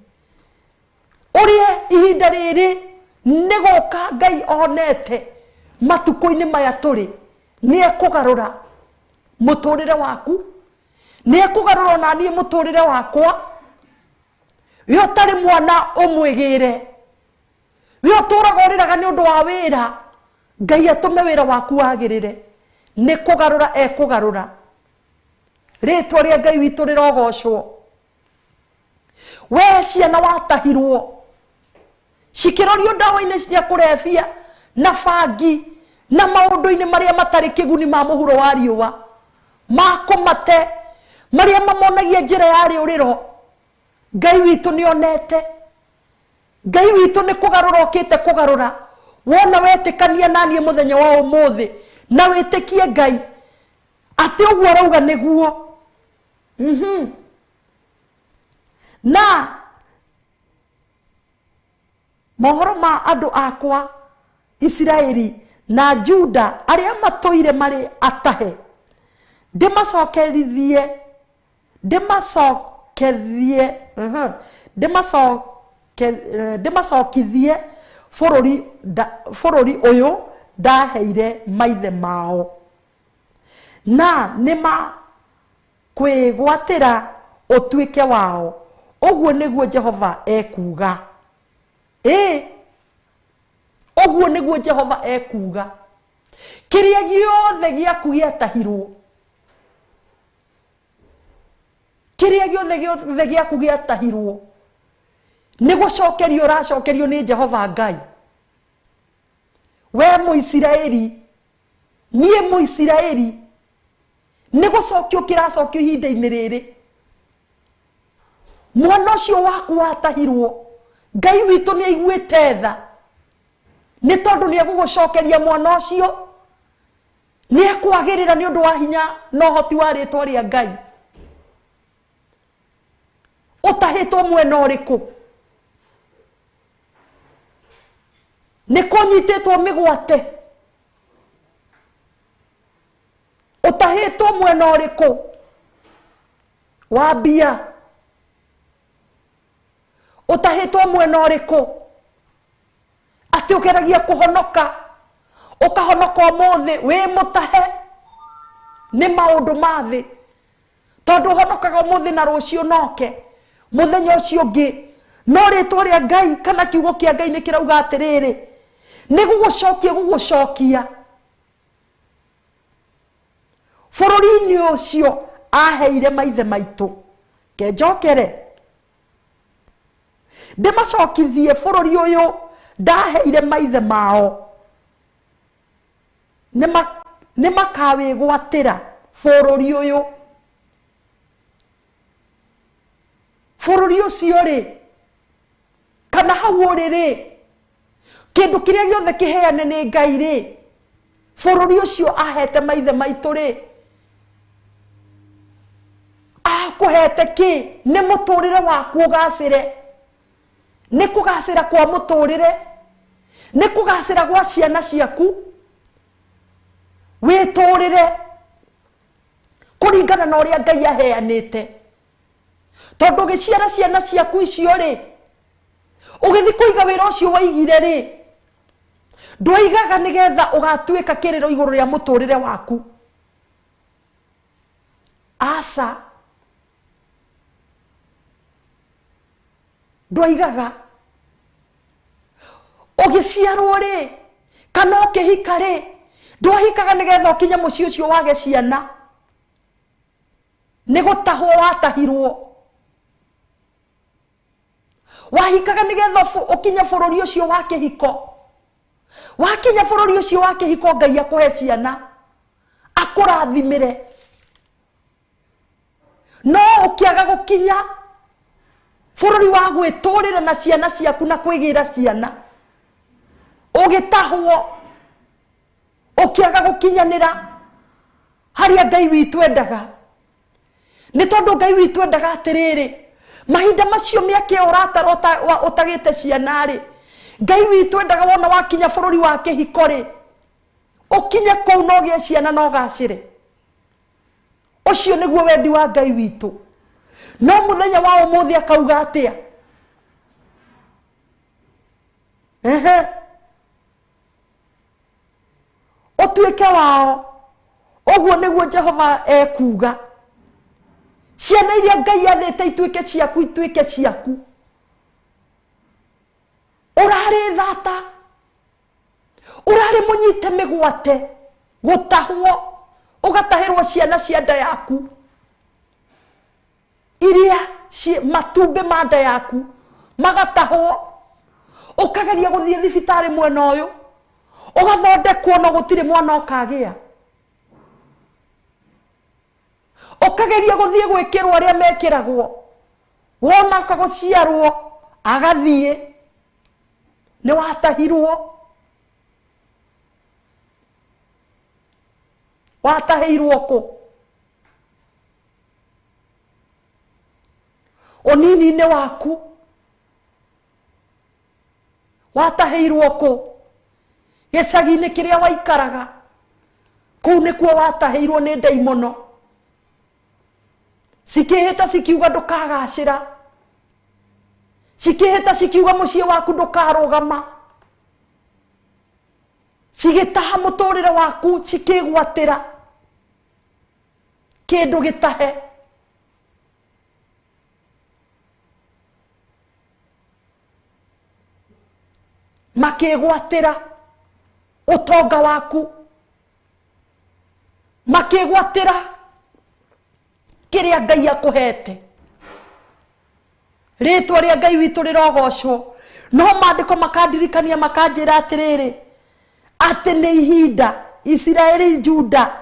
Ũrĩa ihinda rĩrĩ nĩ gũka Ngai onete matukũ-inĩ maya tũrĩ, nĩ ekũgarũra mũtũrĩre waku, nĩ ekũgarũra ona niĩ mũtũrĩre wakwa. We ũtarĩ mwana ũmwĩgĩre, we ũtũraga ũrĩraga nĩ ũndũ wa wĩra, Ngai atũme wĩra waku wagĩrĩre. Nĩ kũgarũra ekũgarũra. Rĩtwa rĩa Ngai witũ rĩrogocwo. We ciana watahirwo cikĩrorio ndawa-inĩ cia kũrebia na bangi na maũndũ-inĩ marĩa matarĩ kĩguni ma mũhuro wa riũa ma kũmate marĩa mamonagia njĩra ya rĩũrĩro, Ngai witũ nĩ onete. Ngai witũ nĩ kũgarũra okĩte kũgarũra. Wona wetĩkania na niĩ mũthenya wa ũmũthĩ na wĩtĩkie Ngai atĩ ũguo arauga nĩguo. Na mohoro ma andũ akwa Isiraeli na Juda arĩa matũire marĩ atahe ndĩmacokerithie, ndĩmacokithie, ndĩmacokithie bũrũri ũyũ ndaheire maithe mao, na nĩmakwĩgwatĩra ũtuĩke wao. Ũguo nĩguo Jehova ekuuga. Ĩ ũguo nĩguo Jehova ekuuga. Kĩrĩa gĩothe gĩaku gĩatahirwo, kĩrĩa gĩothe gĩaku gĩatahirwo nĩ gũcokerio ũracokerio nĩ Jehova Ngai. We Mũisiraeli, niĩ Mũisiraeli, nĩ gũcokio kĩracokio ihinda-inĩ rĩrĩ. Mwana ũcio waku watahirwo, Ngai witũ nĩ aiguĩte tha nĩ tondũ nĩ egũgũcokeria mwana ũcio, nĩ ekwagĩrĩra nĩ ũndũ wa hinya na ũhoti wa rĩtwa rĩa Ngai. Ũtahĩtwo mwena ũrĩkũ? Nĩ kũnyitĩtwo mĩgwate? Ũtahĩtwo mwena ũrĩkũ? Wa mbia. Ũtahĩtwo mwena ũrĩkũ? Atĩ ũgeragia kũhonoka, ũkahonoka ũmũthĩ wĩ mũtahe nĩ maũndũ ma thĩ, tondũ ũhonokaga ũmũthĩ na rũciũ noke mũthenya ũcio ũngĩ. No rĩtwa rĩa Ngai kana kiugo kĩa Ngai nĩ kĩrauga atĩrĩrĩ, nĩ gũgũcokia gũgũcokia bũrũri-inĩ ũcio aheire maithe maitũ. Kenjokere ndĩmacokithie bũrũri ũyũ ndaheire maithe mao, nĩ makawĩgwatĩra bũrũri ũyũ. Bũrũri ũcio rĩ, kana hau ũrĩ rĩ, kĩndũ kĩrĩa gĩothe kĩheane nĩ Ngai rĩ, bũrũri ũcio ahete maithe maitũ rĩ, akũhete kĩ? Nĩ mũtũrĩre waku ũgacĩre, nĩ kũgacĩra kwa mũtũrĩre, nĩ kũgacĩra gwa ciana ciaku, wĩtũrĩre kũringana na ũrĩa Ngai aheanĩte. Tondũ ũgĩciara ciana ciaku icio rĩ, ũgĩthiĩ kũiga wĩra ũcio waigire rĩ, ndwaigaga nĩgetha ũgatuĩka kĩrĩro igũrũ rĩa mũtũrĩre waku. Aca, ndwaigaga. Ũgĩciarwo rĩ, kana ũkĩhika rĩ, ndwahikaga nĩgetha ũkinye mũciĩ ũcio wage ciana. Nĩ gũtahwo watahirwo. Wahikaga nĩgetha ũkinye bũrũri ũcio wa kĩhiko. Wakinya bũrũri ũcio wa kĩhiko, Ngai akũhe ciana, akũrathimĩre. No ũkĩaga gũkinya bũrũri wa gwĩtũrĩra na ciana ciaku na kwĩgĩra ciana, ũgĩtahwo, ũkĩaga gũkinyanĩra harĩa Ngai witũ endaga. Nĩ tondũ Ngai witũ endaga atĩrĩrĩ, mahinda macio mĩaka ĩyo ũratara ũtagĩte ciana rĩ, Ngai witũ endaga wona wakinya bũrũri wa kĩhiko rĩ, ũkinye kũu na ũgĩe ciana na ũgacĩre. Ũcio nĩguo wendi wa Ngai witũ. No mũthenya wa ũmũthĩ akauga atĩa? Ehe, ũtuĩke wao. Ũguo nĩguo Jehova ekuuga. Ciana iria Ngai athĩte ituĩke ciaku, ituĩke ciaku. Ũrarĩ thata, ũrarĩ mũnyite mĩgwate, gũtahwo, ũgatahĩrwo ciana cia nda yaku, iria matumbĩ ma nda yaku magatahwo. Ũkageria gũthiĩ thibitarĩ mwena ũyũ, ũgathondekwo no gũtirĩ mwana ũkagĩa. Ũkageria gũthiĩ gwĩkĩrwo arĩa mekĩragwo, wona akagũciarwo agathiĩ, nĩ watahirwo. Watahĩirwo kũ? Ũnini-inĩ waku watahĩirwo kũ? Gĩcagi-inĩ kĩrĩa waikaraga, kũu nĩkuo watahĩirwo nĩ ndaimono. Cikĩhĩta cikiuga ndũkagacĩra, cikĩhĩta cikiuga mũciĩ waku ndũkarũgama, cigĩtaha mũtũrĩre waku, cikĩgwatĩra kĩndũ gĩtahe. Makĩgwatĩra ũtonga waku, makĩgwatĩra kĩrĩa Ngai akũhete. Rĩtwa rĩa Ngai witũ rĩrogocwo. No maandĩko makandirikania makanjĩra atĩrĩrĩ, atĩ nĩ ihinda Isiraeli Juda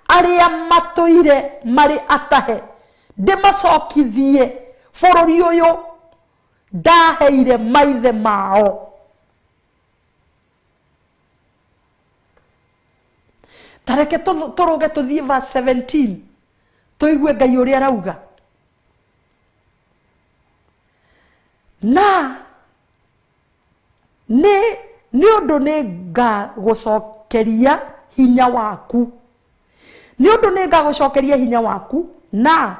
arĩa matũire marĩ atahe ndĩmacokithie bũrũri ũyũ ndaheire maithe mao. Tareke tũrũge tũthiĩ verse 17 tũigue Ngai ũrĩa arauga. Na nĩ ũndũ nĩ ngagũcokeria hinya waku, nĩ ũndũ nĩ ngagũcokeria hinya waku na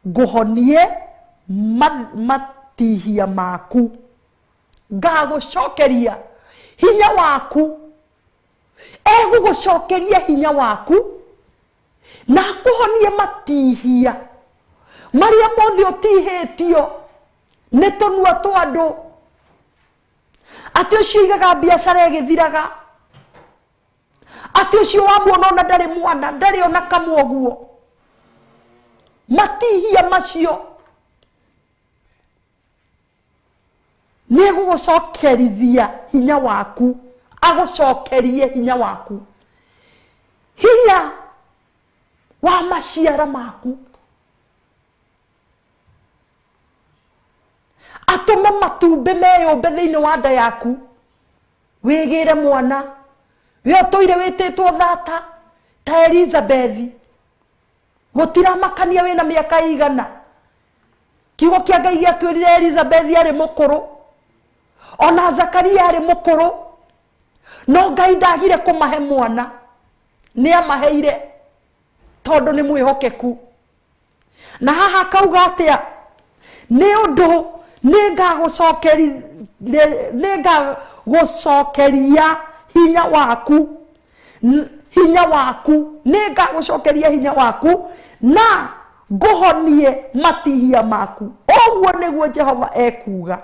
ngũhonie matihia maku. Ngagũcokeria hinya waku. Egũgũcokeria hinya waku na akũhonie matihia marĩa mothe ũtihĩtio nĩ tũnua twa andũ. Atĩ ũcio ũigaga biacara ĩgĩthiraga, atĩ ũcio wamuona ona ndarĩ mwana, ndarĩ ona kamwe ũguo. Matihia macio nĩ egũgũcokerithia hinya waku, agũcokerie hinya waku, hinya wa maciara maku, atũme matumbĩ meyũmbe thĩinĩ wa nda yaku, wĩgĩre mwana we ũtũire wĩtĩtwo thata ta Elizabeth. Gũtiramakania wĩna mĩaka igana. Kiugo kĩa Ngai gĩatwĩrire Elizabeth arĩ mũkũrũ, ona Zakaria arĩ mũkũrũ, no Ngai ndagire kũmahe mwana, nĩ amaheire tondũ nĩ mwĩhokeku. Na haha akauga atĩa? Nĩ ũndũ nĩngagũcokeria hinya waku, hinya waku, nĩngagũcokeria hinya waku na ngũhonie matihia maku. Ũguo nĩguo Jehova ekuuga.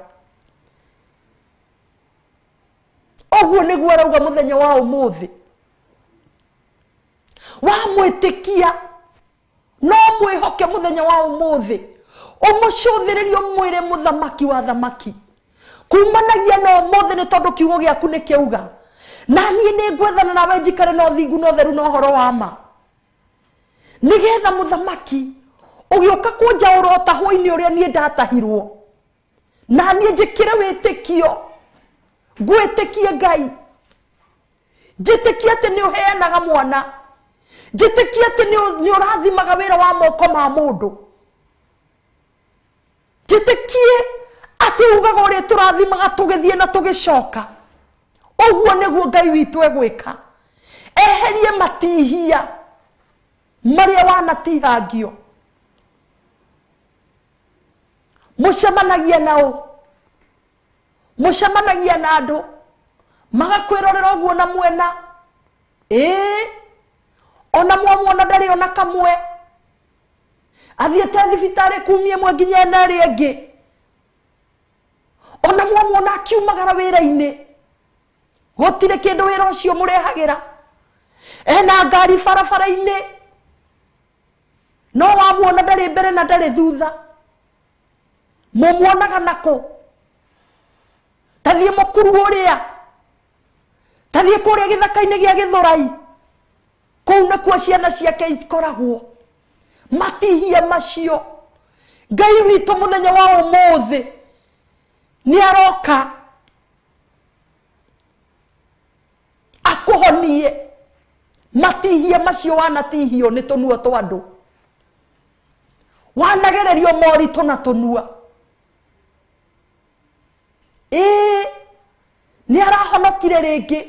Ũguo nĩguo arauga mũthenya wa ũmũthĩ. Wamwĩtĩkia no mwĩhoke mũthenya wa ũmũthĩ, ũmũcũthĩrĩrie ũmwĩre mũthamaki wa thamaki. Kumanagia na ũmũthĩ nĩ tondũ kiugo gĩaku nĩ kĩauga, na niĩ nĩ ngwethana nawe njikare na ũthingu na ũtheru na ũhoro wa ma, nĩgetha mũthamaki ũgĩũka kũnjaũra ũtahwo-inĩ ũrĩa niĩ ndatahirwo, na niĩ njĩkĩre wĩtĩkio, ngwĩtĩkie Ngai, njĩtĩkie atĩ nĩ ũheanaga mwana, njĩtĩkie atĩ nĩ ũrathimaga wĩra wa moko ma mũndũ, njĩtĩkie atĩ ugaga ũrĩa tũrathimaga tũgĩthiĩ na tũgĩcoka. Ũguo nĩguo Ngai witũ egwĩka, eherie matihia marĩa wanatihangio. Mũcemanagia nao, mũcemanagia na andũ magakwĩrorera ũguo na mwena, ĩĩ ona mwamuona ndarĩ ona kamwe, athiĩte thibitarĩ kumia ĩmwe nginya ĩna ĩrĩa ĩngĩ, ona mwamuona akiumagara wĩra-inĩ, gũtirĩ kĩndũ wĩra ũcio mũrehagĩra, ena ngari barabara-inĩ, no wamuona ndarĩ mbere na ndarĩ thutha. Mũmuonaga nakũ? Tathiĩ mũkuru ũrĩa, tathiĩ kũrĩa gĩthaka-inĩ gĩa Gĩthũrai, kũu nĩkuo ciana ciake ikoragwo. Matihia macio Ngai witũ mũthenya wa ũmũthĩ nĩ aroka akũhonie matihia macio wanatihio nĩ tũnua twa andũ, wanagererio moritũ na tũnua. Ĩĩ nĩ arahonokire rĩngĩ,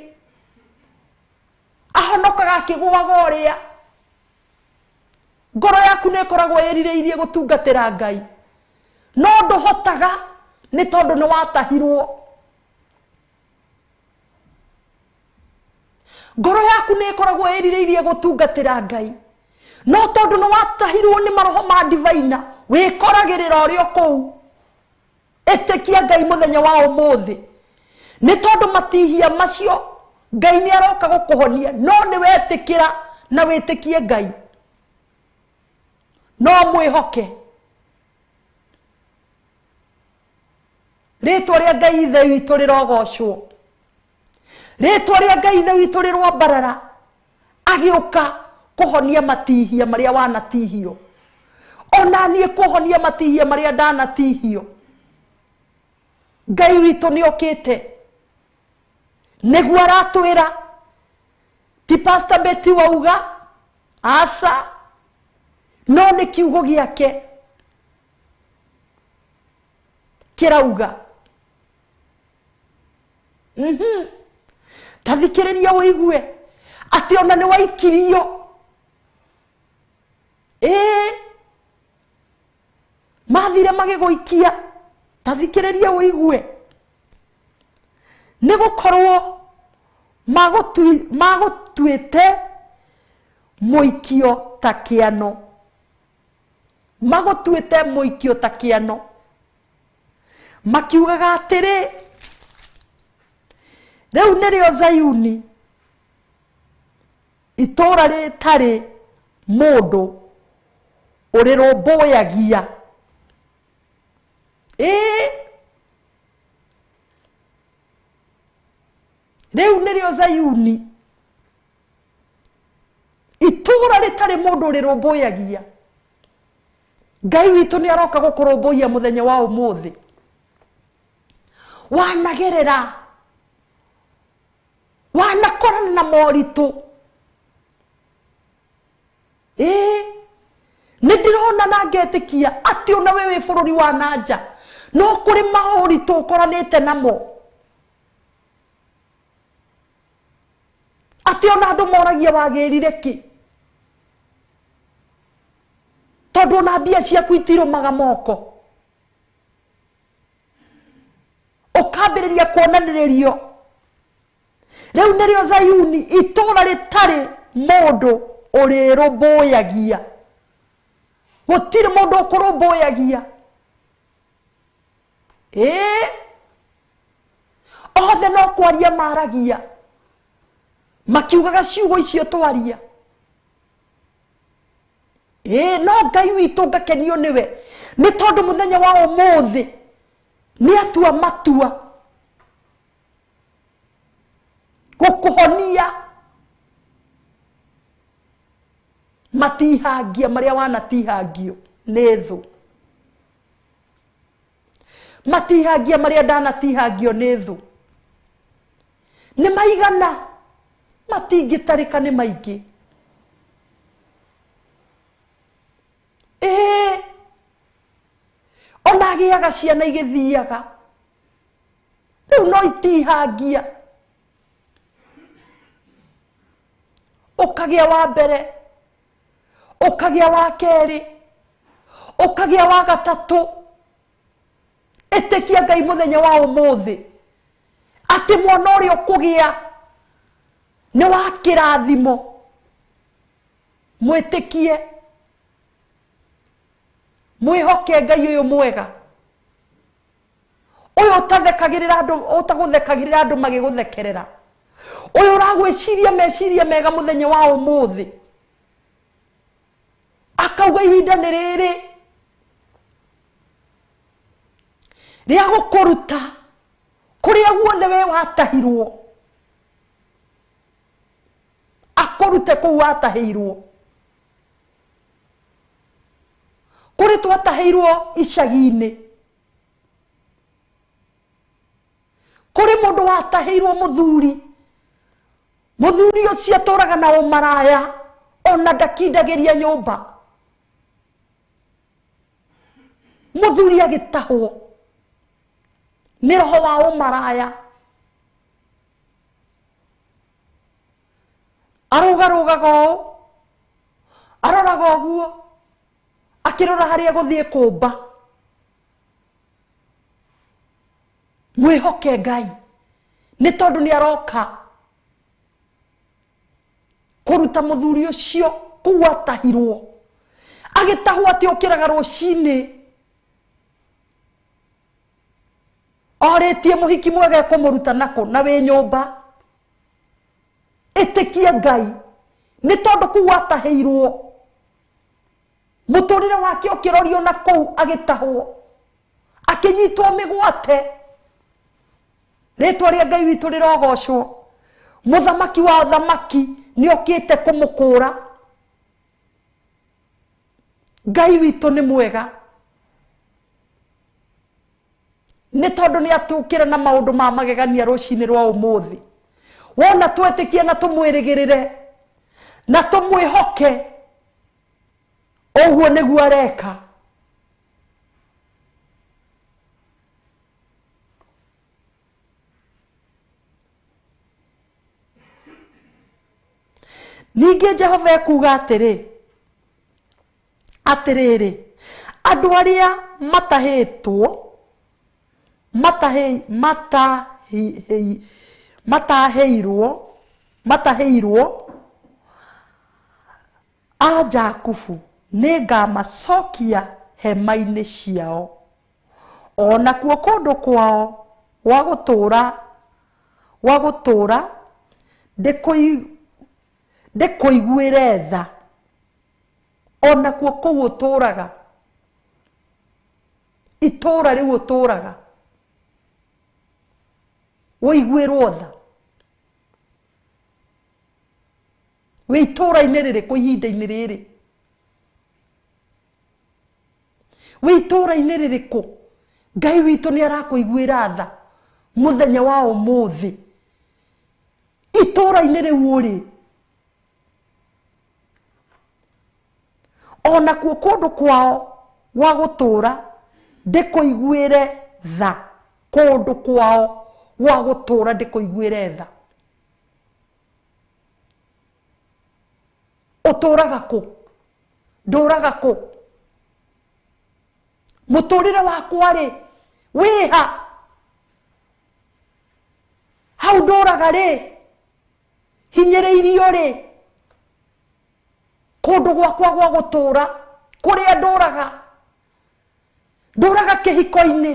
ahonokaga akĩgũaga ũrĩa. Ngoro yaku nĩ ĩkoragwo ĩrirĩirie gũtungatĩra Ngai, no ndũhotaga nĩ tondũ nĩ watahirwo. Ngoro yaku nĩ ĩkoragwo ĩrirĩirie gũtungatĩra Ngai, no tondũ nĩ watahirwo nĩ maroho ma divaina, wĩkoragĩrĩra ũrĩ o kũu. Ĩtĩkia Ngai mũthenya wa ũmũthĩ, nĩ tondũ matihia macio Ngai nĩ aroka gũkũhonia, no nĩ wetĩkĩra na wĩtĩkie Ngai, no mwĩhoke. Rĩtwa rĩa Ngai Ithe witũ rĩrogocwo, rĩtwa rĩa Ngai Ithe witũ rĩrwambarara, agĩũka kũhonia matihia marĩa wanatihio, ona niĩ kũhonia matihia marĩa ndanatihio. Ngai witũ nĩ okĩte nĩguo aratwĩra, ti Pastor Betty wauga, aca, no nĩ kiugo gĩake kĩrauga. Ta thikĩrĩria ũigue atĩ ona nĩ waikirio, ĩĩ mathire magĩgũikia, Ta thikĩrĩria ũigue. Nĩ gũkorwo magũtuĩte mũikio ta kĩano. Magũtuĩte mũikio ta kĩano. Makiugaga atĩrĩ, rĩu nĩrĩo Zayuni, itũũra rĩtarĩ mũndũ ũrĩrũmbũyagia. Ĩĩ, rĩu nĩrĩo Zayuni, itũũra rĩtarĩ mũndũ ũrĩrũmbũyagia. Ngai witũ nĩ aroka gũkũrũmbũiya mũthenya wa ũmũthĩ. Wanagerera, wanakorana na moritũ. Ĩĩ, nĩ ndĩrona na ngetĩkia atĩ ona we wĩ bũrũri wa nanja no kũrĩ maũritũ ũkoranĩte namo. Atĩ ona andũ moragia wagĩrire kĩ, tondũ ona mbia ciaku itirũmaga moko. Ũkambĩrĩria kuonanĩrĩrio. Rĩu nĩrĩo Zayuni, itũũra rĩtarĩ mũndũ ũrĩrũmbũyagia. Gũtirĩ mũndũ ũkũrũmbũyagia. Ĩĩ, othe no kwaria maragia, makiugaga ciugo icio twaria. Ĩĩ, no Ngai witũ ngakenio nĩwe, nĩ tondũ mũthenya wa ũmũthĩ nĩ atua matua gũkũhonia matihangia marĩa wanatihangio nĩ thũ, matihangia marĩa ndanatihangio nĩ thũ. Nĩ maigana, matingĩtarĩka, nĩ maingĩ. Ĩĩ, ona agĩaga ciana igĩthiaga, rĩu no itihangia. Ũkagĩa wa mbere, ũkagĩa wa kerĩ, ũkagĩa wa gatatũ. Ĩtĩkia Ngai mũthenya wa ũmũthĩ atĩ mwana ũrĩa ũkũgĩa nĩ wa kĩrathimo. Mwĩtĩkie, mwĩhoke Ngai ũyũ mwega, ũyũ ũtathekagĩrĩra andũ, ũtagũthekagĩrĩra andũ magĩgũthekerera, ũyũ ũragwĩciria meciria mega mũthenya wa ũmũthĩ, akauga ihinda nĩ rĩrĩ rĩa gũkũruta kũrĩa guothe we watahirwo, akũrute kũu watahĩirwo. Kũrĩ twatahĩirwo icagi-inĩ, kũrĩ mũndũ watahĩirwo mũthuri, mũthuri ũcio atũraga na ũmaraya, ona ndakindagĩria nyũmba. Mũthuri agĩtahwo nĩ roho wa ũmaraya, arũgarũgaga ũũ, aroraga ũguo, akĩrora harĩa gũthiĩ kũmba. Mwĩhoke Ngai, nĩ tondũ nĩ aroka kũruta mũthuri ũcio kũu atahirwo. Agĩtahwo atĩ okĩraga rũcinĩ orĩtie mũhiki mwega ekũmũruta nakũ, na wĩ nyũmba. Ĩtĩkie Ngai, nĩ tondũ kũu atahĩirwo mũtũrĩre wake ũkĩrorio na kũu, agĩtahwo, akĩnyitwo mĩgwate. Rĩtwa rĩa Ngai witũ rĩrogocwo. Mũthamaki wa athamaki nĩ okĩte kũmũkũra. Ngai witũ nĩ mwega, nĩ tondũ nĩ atũkĩra na maũndũ ma magegania rũcinĩ rwa ũmũthĩ. Wona twetĩkie na tũmwĩrĩgĩrĩre na tũmwĩhoke, ũguo nĩguo areka. Ningĩ Jehova ekuuga atĩrĩ, atĩrĩrĩ, andũ arĩa matahĩtwo Matahĩirwo a Jakubu nĩngamacokia hema-inĩ ciao, o nakuo kũndũ kwao gwa gũtũũra ndĩkũiguĩre tha. O nakuo kũu ũtũũraga, itũũra rĩu ũtũũraga, ũiguĩrwo tha. Wĩ itũũra-inĩ rĩrĩkũ ihinda-inĩ rĩrĩ? Wĩ itũũra-inĩ rĩrĩkũ? Ngai witũ nĩ arakũiguĩra tha mũthenya wa ũmũthĩ. Itũũra-inĩ rĩu ũrĩ, o nakuo kũndũ kwao gwa gũtũũra ndĩkũiguĩre tha. Kũndũ kwao gwa gũtũũra ndĩkũiguĩre tha. Ũtũũraga kũ? Ndũraga kũ? Mũtũũrĩre wakwa rĩ wĩha? Hau ndũraga rĩ, hinyĩrĩirio rĩ, kũndũ gwakwa gwa gũtũũra kũrĩa ndũraga, ndũraga kĩhiko-inĩ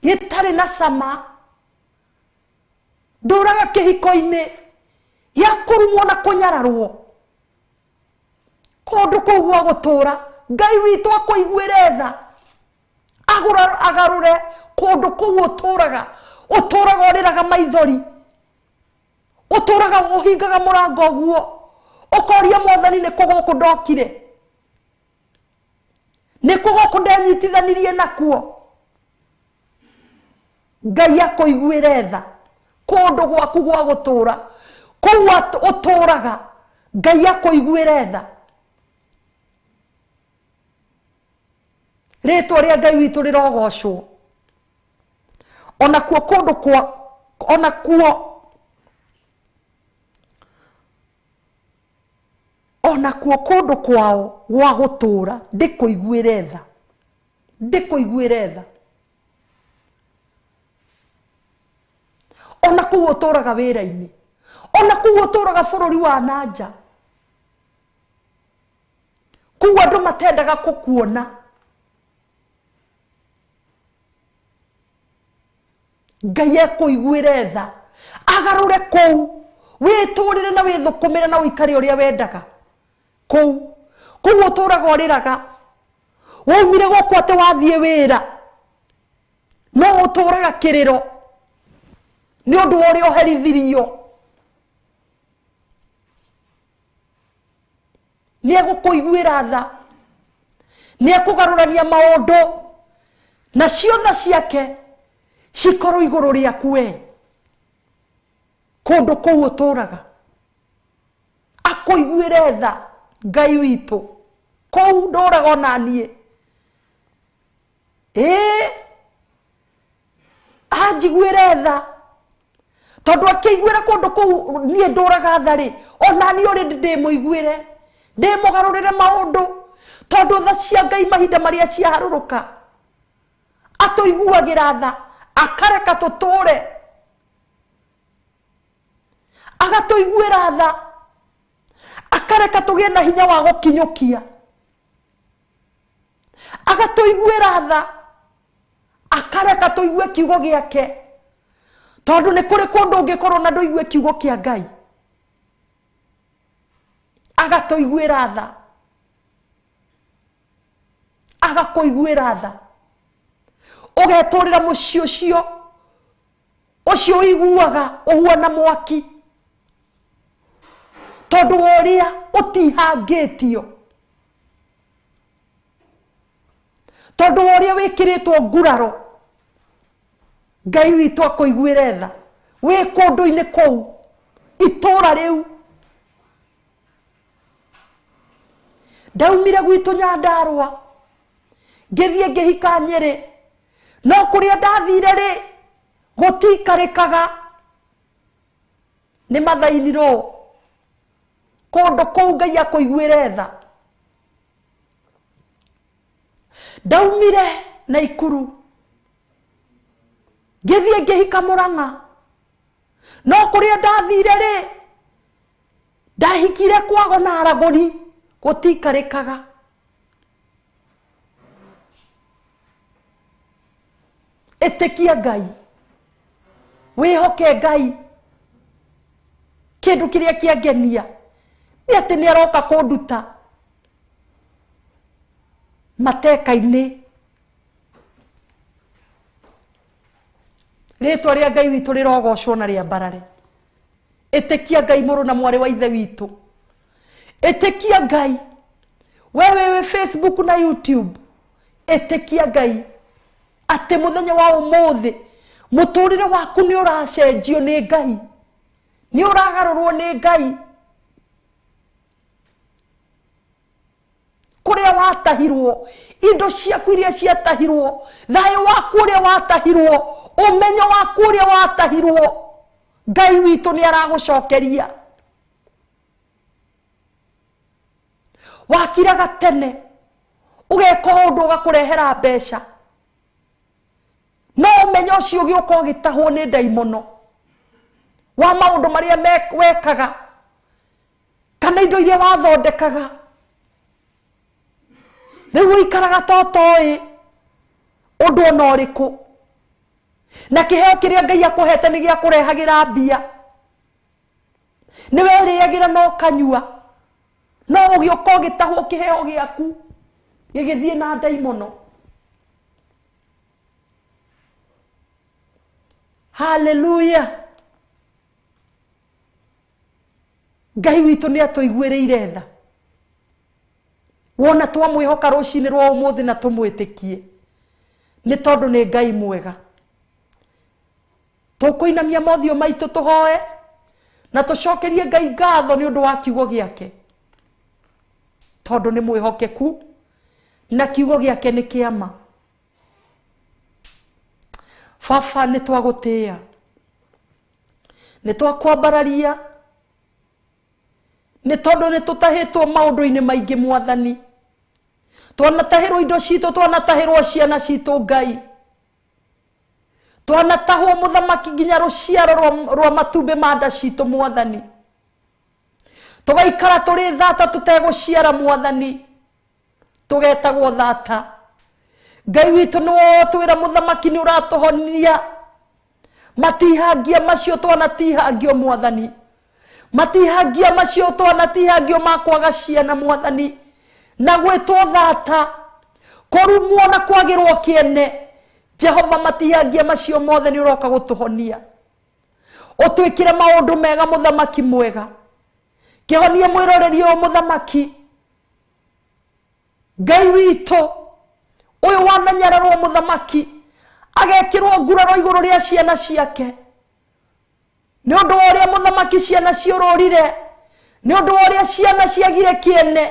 gĩtarĩ na cama, ndũraga kĩhiko-inĩ gĩa kũrumwo na kũnyararwo. Kũndũ kũu gwa gũtũũra Ngai witũ akũiguĩre tha, agarũre kũndũ kũu ũtũũraga. Ũtũũraga ũrĩraga maithori, ũtũũraga ũhingaga mũrango ũguo, ũkoria Mwathani nĩ kũ gũkũ ndokire, nĩ kũ gũkũ ndenyitithanirie nakuo. Ngai akũiguĩre tha kũndũ gwaku gwa gũtũũra, kũu ũtũũraga, Ngai akũiguĩre tha. Rĩtwa rĩa Ngai witũ rĩrogocwo. Onakuo kũndũ kwa, onakuo kũndũ kwao gwa gũtũũra ndĩkũiguĩre tha, ndĩkũiguĩre tha. Ona kũu ũtũũraga wĩra-inĩ, ona kũu ũtũũraga bũrũri wa nanja, kũu andũ matendaga gũkuona, Ngai ekũiguĩre tha, agarũre kũu wĩtũũrĩre na wĩthũkũmĩre na ũikare ũrĩa wendaga. Kũu kũu ũtũũraga ũrĩraga, waumire gũkũ atĩ wathiĩ wĩra, no ũtũũraga kĩrĩro nĩ ũndũ wa ũrĩa ũherithirio. Nĩ egũkũiguĩra tha, nĩ ekũgarũrania maũndũ, nacio tha ciake cikorwo igũrũ rĩaku we. Kũndũ kũu ũtũũraga akũiguĩre tha Ngai witũ. Kũu ndũraga ona niĩ, ĩĩ anjiguĩre tha, tondũ akĩiguĩra kũndũ kũu niĩ ndũraga tha rĩ, ona niĩ ũrĩ ndĩmũiguĩre, ndĩmũgarũrĩre maũndũ, tondũ tha cia Ngai mahinda marĩa ciaharũrũka atũiguagĩra tha, akareka tũtũũre, agatũiguĩra tha, akareka tũgĩe na hinya wa gũkinyũkia, agatũiguĩra tha, akareka tũigue kiugo gĩake, tondũ nĩ kũrĩ kũndũ ũngĩkorwo na ndũigue kiugo kĩa Ngai. Agatũiguĩra tha, agakũiguĩra tha, ũgetũrĩra mũciĩ ũcio ũcio ũiguaga ũhuana mwaki, tondũ wa ũrĩa ũtihangĩtio, tondũ wa ũrĩa wĩkĩrĩtwo nguraro. Ngai witũ akũiguĩre tha wĩ kũndũ-inĩ kũu itũũra rĩu. Ndaumire gwitũ Nyandarũa ngĩthiĩ ngĩhika Nyĩrĩ, no kũrĩa ndathire rĩ gũtiikarĩkaga, nĩ mathainirwo. Kũndũ kũu Ngai akũiguĩre tha. Ndaumire Naikuru Ngĩthiĩ ngĩhika Mũrang'a. No kũrĩa ndathire rĩ, ndahikire kwago na aragũri, gũtiikarĩkaga. Ĩtĩkia Ngai, wĩhoke Ngai. Kĩndũ kĩrĩa kĩangenia nĩ atĩ nĩ aroka kũnduta mateka-inĩ. Rĩtwa rĩa Ngai witũ rĩrogocwo na rĩambarare. Ĩtĩkia Ngai mũrũ na mwarĩ wa ithe witũ. Ĩtĩkia Ngai. We wĩ Facebook na YouTube, ĩtĩkia Ngai atĩ mũthenya wa ũmũthĩ mũtũrĩre waku nĩ ũracenjio nĩ Ngai, nĩ ũragarũrwo nĩ Ngai. Kũrĩa watahirwo, indo ciaku iria ciatahirwo, thayũ waku ũrĩa watahirwo, ũmenyo waku ũrĩa watahirwo, Ngai witũ nĩ aragũcokeria. Wakiraga tene ũgeka ũndũ ũgakũrehera mbeca, no ũmenyo ũcio ũgĩũka ũgĩtahwo nĩ ndaimono wa maũndũ marĩa wekaga kana indo iria wathondekaga. Rĩu ũikaraga ta ũtoĩ ũndũ ona ũrĩkũ, na kĩheo kĩrĩa Ngai akũhete nĩ gĩa kũrehagĩra mbia. Nĩ werĩagĩra na ũkanyua, no ũgĩũka ũgĩtahwo kĩheo gĩaku gĩgĩthiĩ na ndaimono. Hallelujah. Ngai witũ nĩ atũiguĩrĩire tha. Wona twamwĩhoka rũcinĩ rwa ũmũthĩ na tũmwĩtĩkie, nĩ tondũ nĩ Ngai mwega. Tũkũinamia mothiũ maitũ tũhoe na tũcokerie Ngai ngatho nĩ ũndũ wa kiugo gĩake, tondũ nĩ mwĩhokeku na kiugo gĩake nĩ kĩa ma. Baba, nĩ twagũtĩĩa, nĩ twakwambararia, nĩ tondũ nĩ tũtahĩtwo maũndũ-inĩ maingĩ Mwathani. Twanatahĩrwo indo citũ, twanatahĩrwo ciana citũ Ngai, twanatahwo mũthamaki nginya rũciaro rwa matumbĩ ma nda citũ Mwathani. Tũgaikara tũrĩ thata tũtegũciara Mwathani, tũgetagwo thata. Ngai witũ nĩ wotwĩra mũthamaki nĩ ũratũhonia matihangia macio twanatihangio Mwathani, matihangia macio twanatihangio ma kwaga ciana Mwathani, na gwĩtwo thata, kũrumwo na kwagĩrwo kĩene. Jehova, matihangia macio mothe nĩ ũroka gũtũhonia. Ũtwĩkĩre maũndũ mega mũthamaki mwega. Kĩhonie mwĩroreri ũyũ mũthamaki. Ngai witũ ũyũ wananyararwo mũthamaki agekĩrwo nguraro igũrũ rĩa ciana ciake, nĩ ũndũ wa ũrĩa mũthamaki ciana ciũrũrire, nĩ ũndũ wa ũrĩa ciana ciagire kĩene,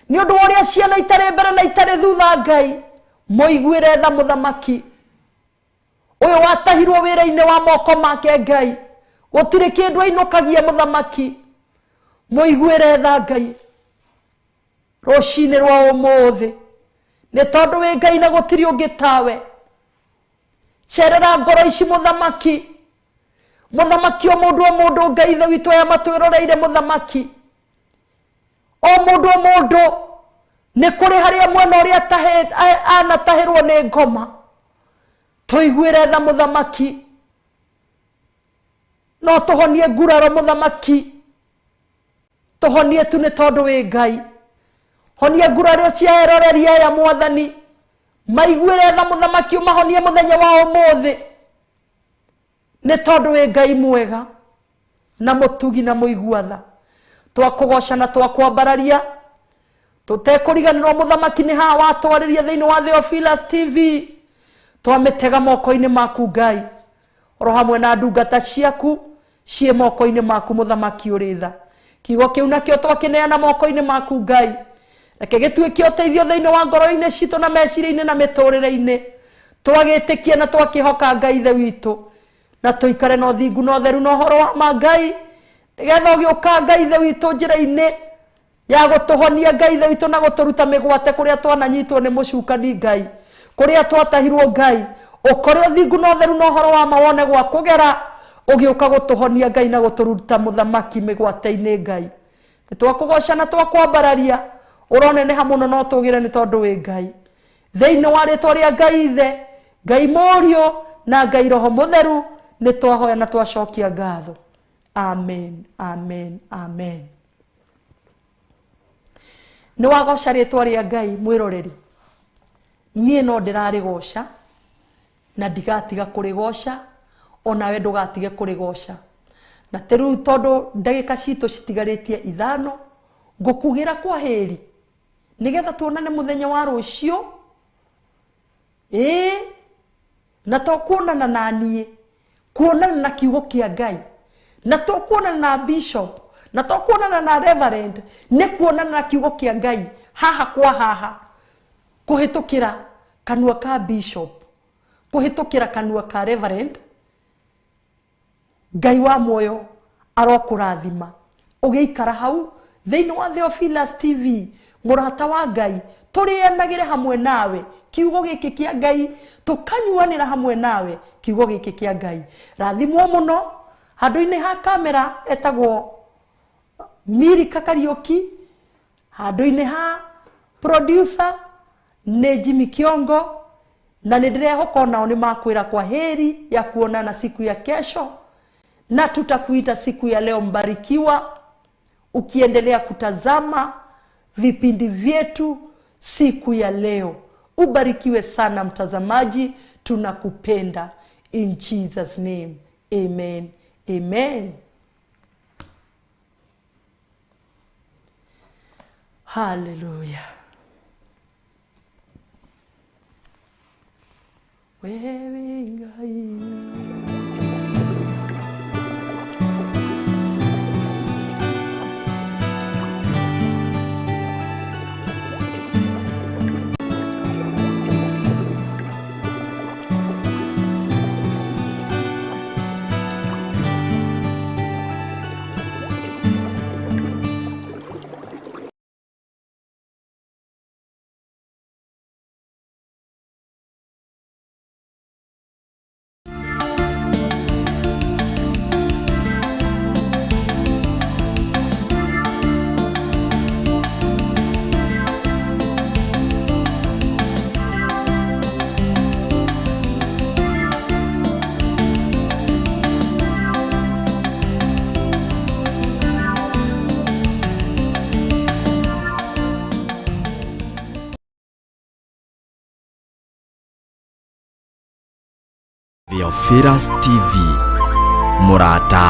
nĩ ũndũ wa ũrĩa ciana itarĩ mbere na itarĩ thutha. Ngai mũiguĩre tha mũthamaki ũyũ watahirwo wĩra-inĩ wa moko make. Ngai gũtirĩ kĩndũ ainũkagia mũthamaki, mũiguĩre tha Ngai rũcinĩ rwa ũmũthĩ, nĩ tondũ wĩ Ngai na gũtirĩ ũngĩ tawe. Cerera ngoro ici mũthamaki, mũthamaki o mũndũ o mũndũ Ngai ithe witũ aya matwĩroreire mũthamaki, o mũndũ o mũndũ nĩ kũrĩ harĩa mwena ũrĩa anatahĩrwo nĩ ngoma. Tũiguĩre tha mũthamaki, no tũhonie nguraro mũthamaki, tũhonie tu nĩ tondũ wĩ Ngai. Honia nguraro cia eroreri aya Mwathani, maiguĩre tha mũthamaki, ũmahonie mũthenya wa ũmũthĩ, nĩ tondũ wĩ Ngai mwega na mũtugi na mũigua tha. Twakũgoca na twakwambararia, tũtekũriganĩrwo mũthamaki nĩ haha watwarĩria thĩinĩ wa Theophilus TV. Twamĩtega moko-inĩ maku Ngai, oro hamwe na ndungata ciaku ciĩ moko-inĩ maku mũthamaki ũrĩ tha. Kiugo kĩu nakĩo twakĩneana moko-inĩ maku Ngai, reke gĩtuĩke ũteithio thĩinĩ wa ngoro-inĩ citũ na meciria-inĩ na mĩtũrĩre-inĩ. Twagĩtĩkia na twakĩhoka Ngai ithe witũ, na tũikare na ũthingu na ũtheru na ũhoro wa ma Ngai, nĩgetha ũgĩũka Ngai ithe witũ njĩra-inĩ ya gũtũhonia Ngai ithe witũ na gũtũruta mĩgwate kũrĩa twananyitwo nĩ mũcukani Ngai, kũrĩa twatahirwo Ngai, Ũkore ũthingu na ũtheru na ũhoro wa ma wone gwa kũgera, ũgĩũka gũtũhonia Ngai na gũtũruta mũthamaki mĩgwate-inĩ Ngai. Nĩ twakũgoca na twakwambararia, ũroneneha mũno na ũtũgĩre nĩ tondũ wĩ Ngai. Thĩinĩ wa rĩtwa rĩa Ngai Ithe, Ngai Mũriũ na Ngai Roho Mũtheru, nĩ twahoya na twacokia ngatho. Amen, amen, amen. Nĩ wagoca rĩtwa rĩa Ngai mwĩroreri. Niĩ no ndĩrarĩgoca na ndigatiga kũrĩgoca, onawe ndũgatige kũrĩgoca. Na ta rĩu tondũ ndagĩka citũ citigarĩtie 5, ngũkugĩra kwa heri nĩgetha tuonane mũthenya wa rũciũ. Ĩĩ, na to kuonana na niĩ, kuonana na kiugo kĩa Ngai, na to kuonana na bishop, na to kuonana na reverend, nĩ kuonana na kiugo kĩa Ngai haha kwa haha, kũhĩtũkĩra kanua ka bishop, kũhĩtũkĩra kanua ka reverend. Ngai wa muoyo arokũrathima ũgĩikara hau thĩinĩ wa Theophilus TV, mũrata wa Ngai, tũrĩanagĩre hamwe nawe kiugo gĩkĩ kĩa Ngai, tũkanyuanĩra hamwe nawe kiugo gĩkĩ kĩa Ngai. Rathimwo mũno. Handũ-inĩ ha kamera etagwo Mirika Kariũki, handũ-inĩ ha producer nĩ Jimmy Kiongo, na nĩ ndĩrehoka onao nĩ makwĩra kwa heri ya kuonana siku ya kesho, na tutakuita siku ya leo mbarikiwa, ukiendelea kutazama vipindi vyetu siku ya leo. Ubarikiwe sana mtazamaji, tunakupenda. In Jesus name, amen, amen. Hallelujah. Wewe Ngai. Theophilus TV, Murata.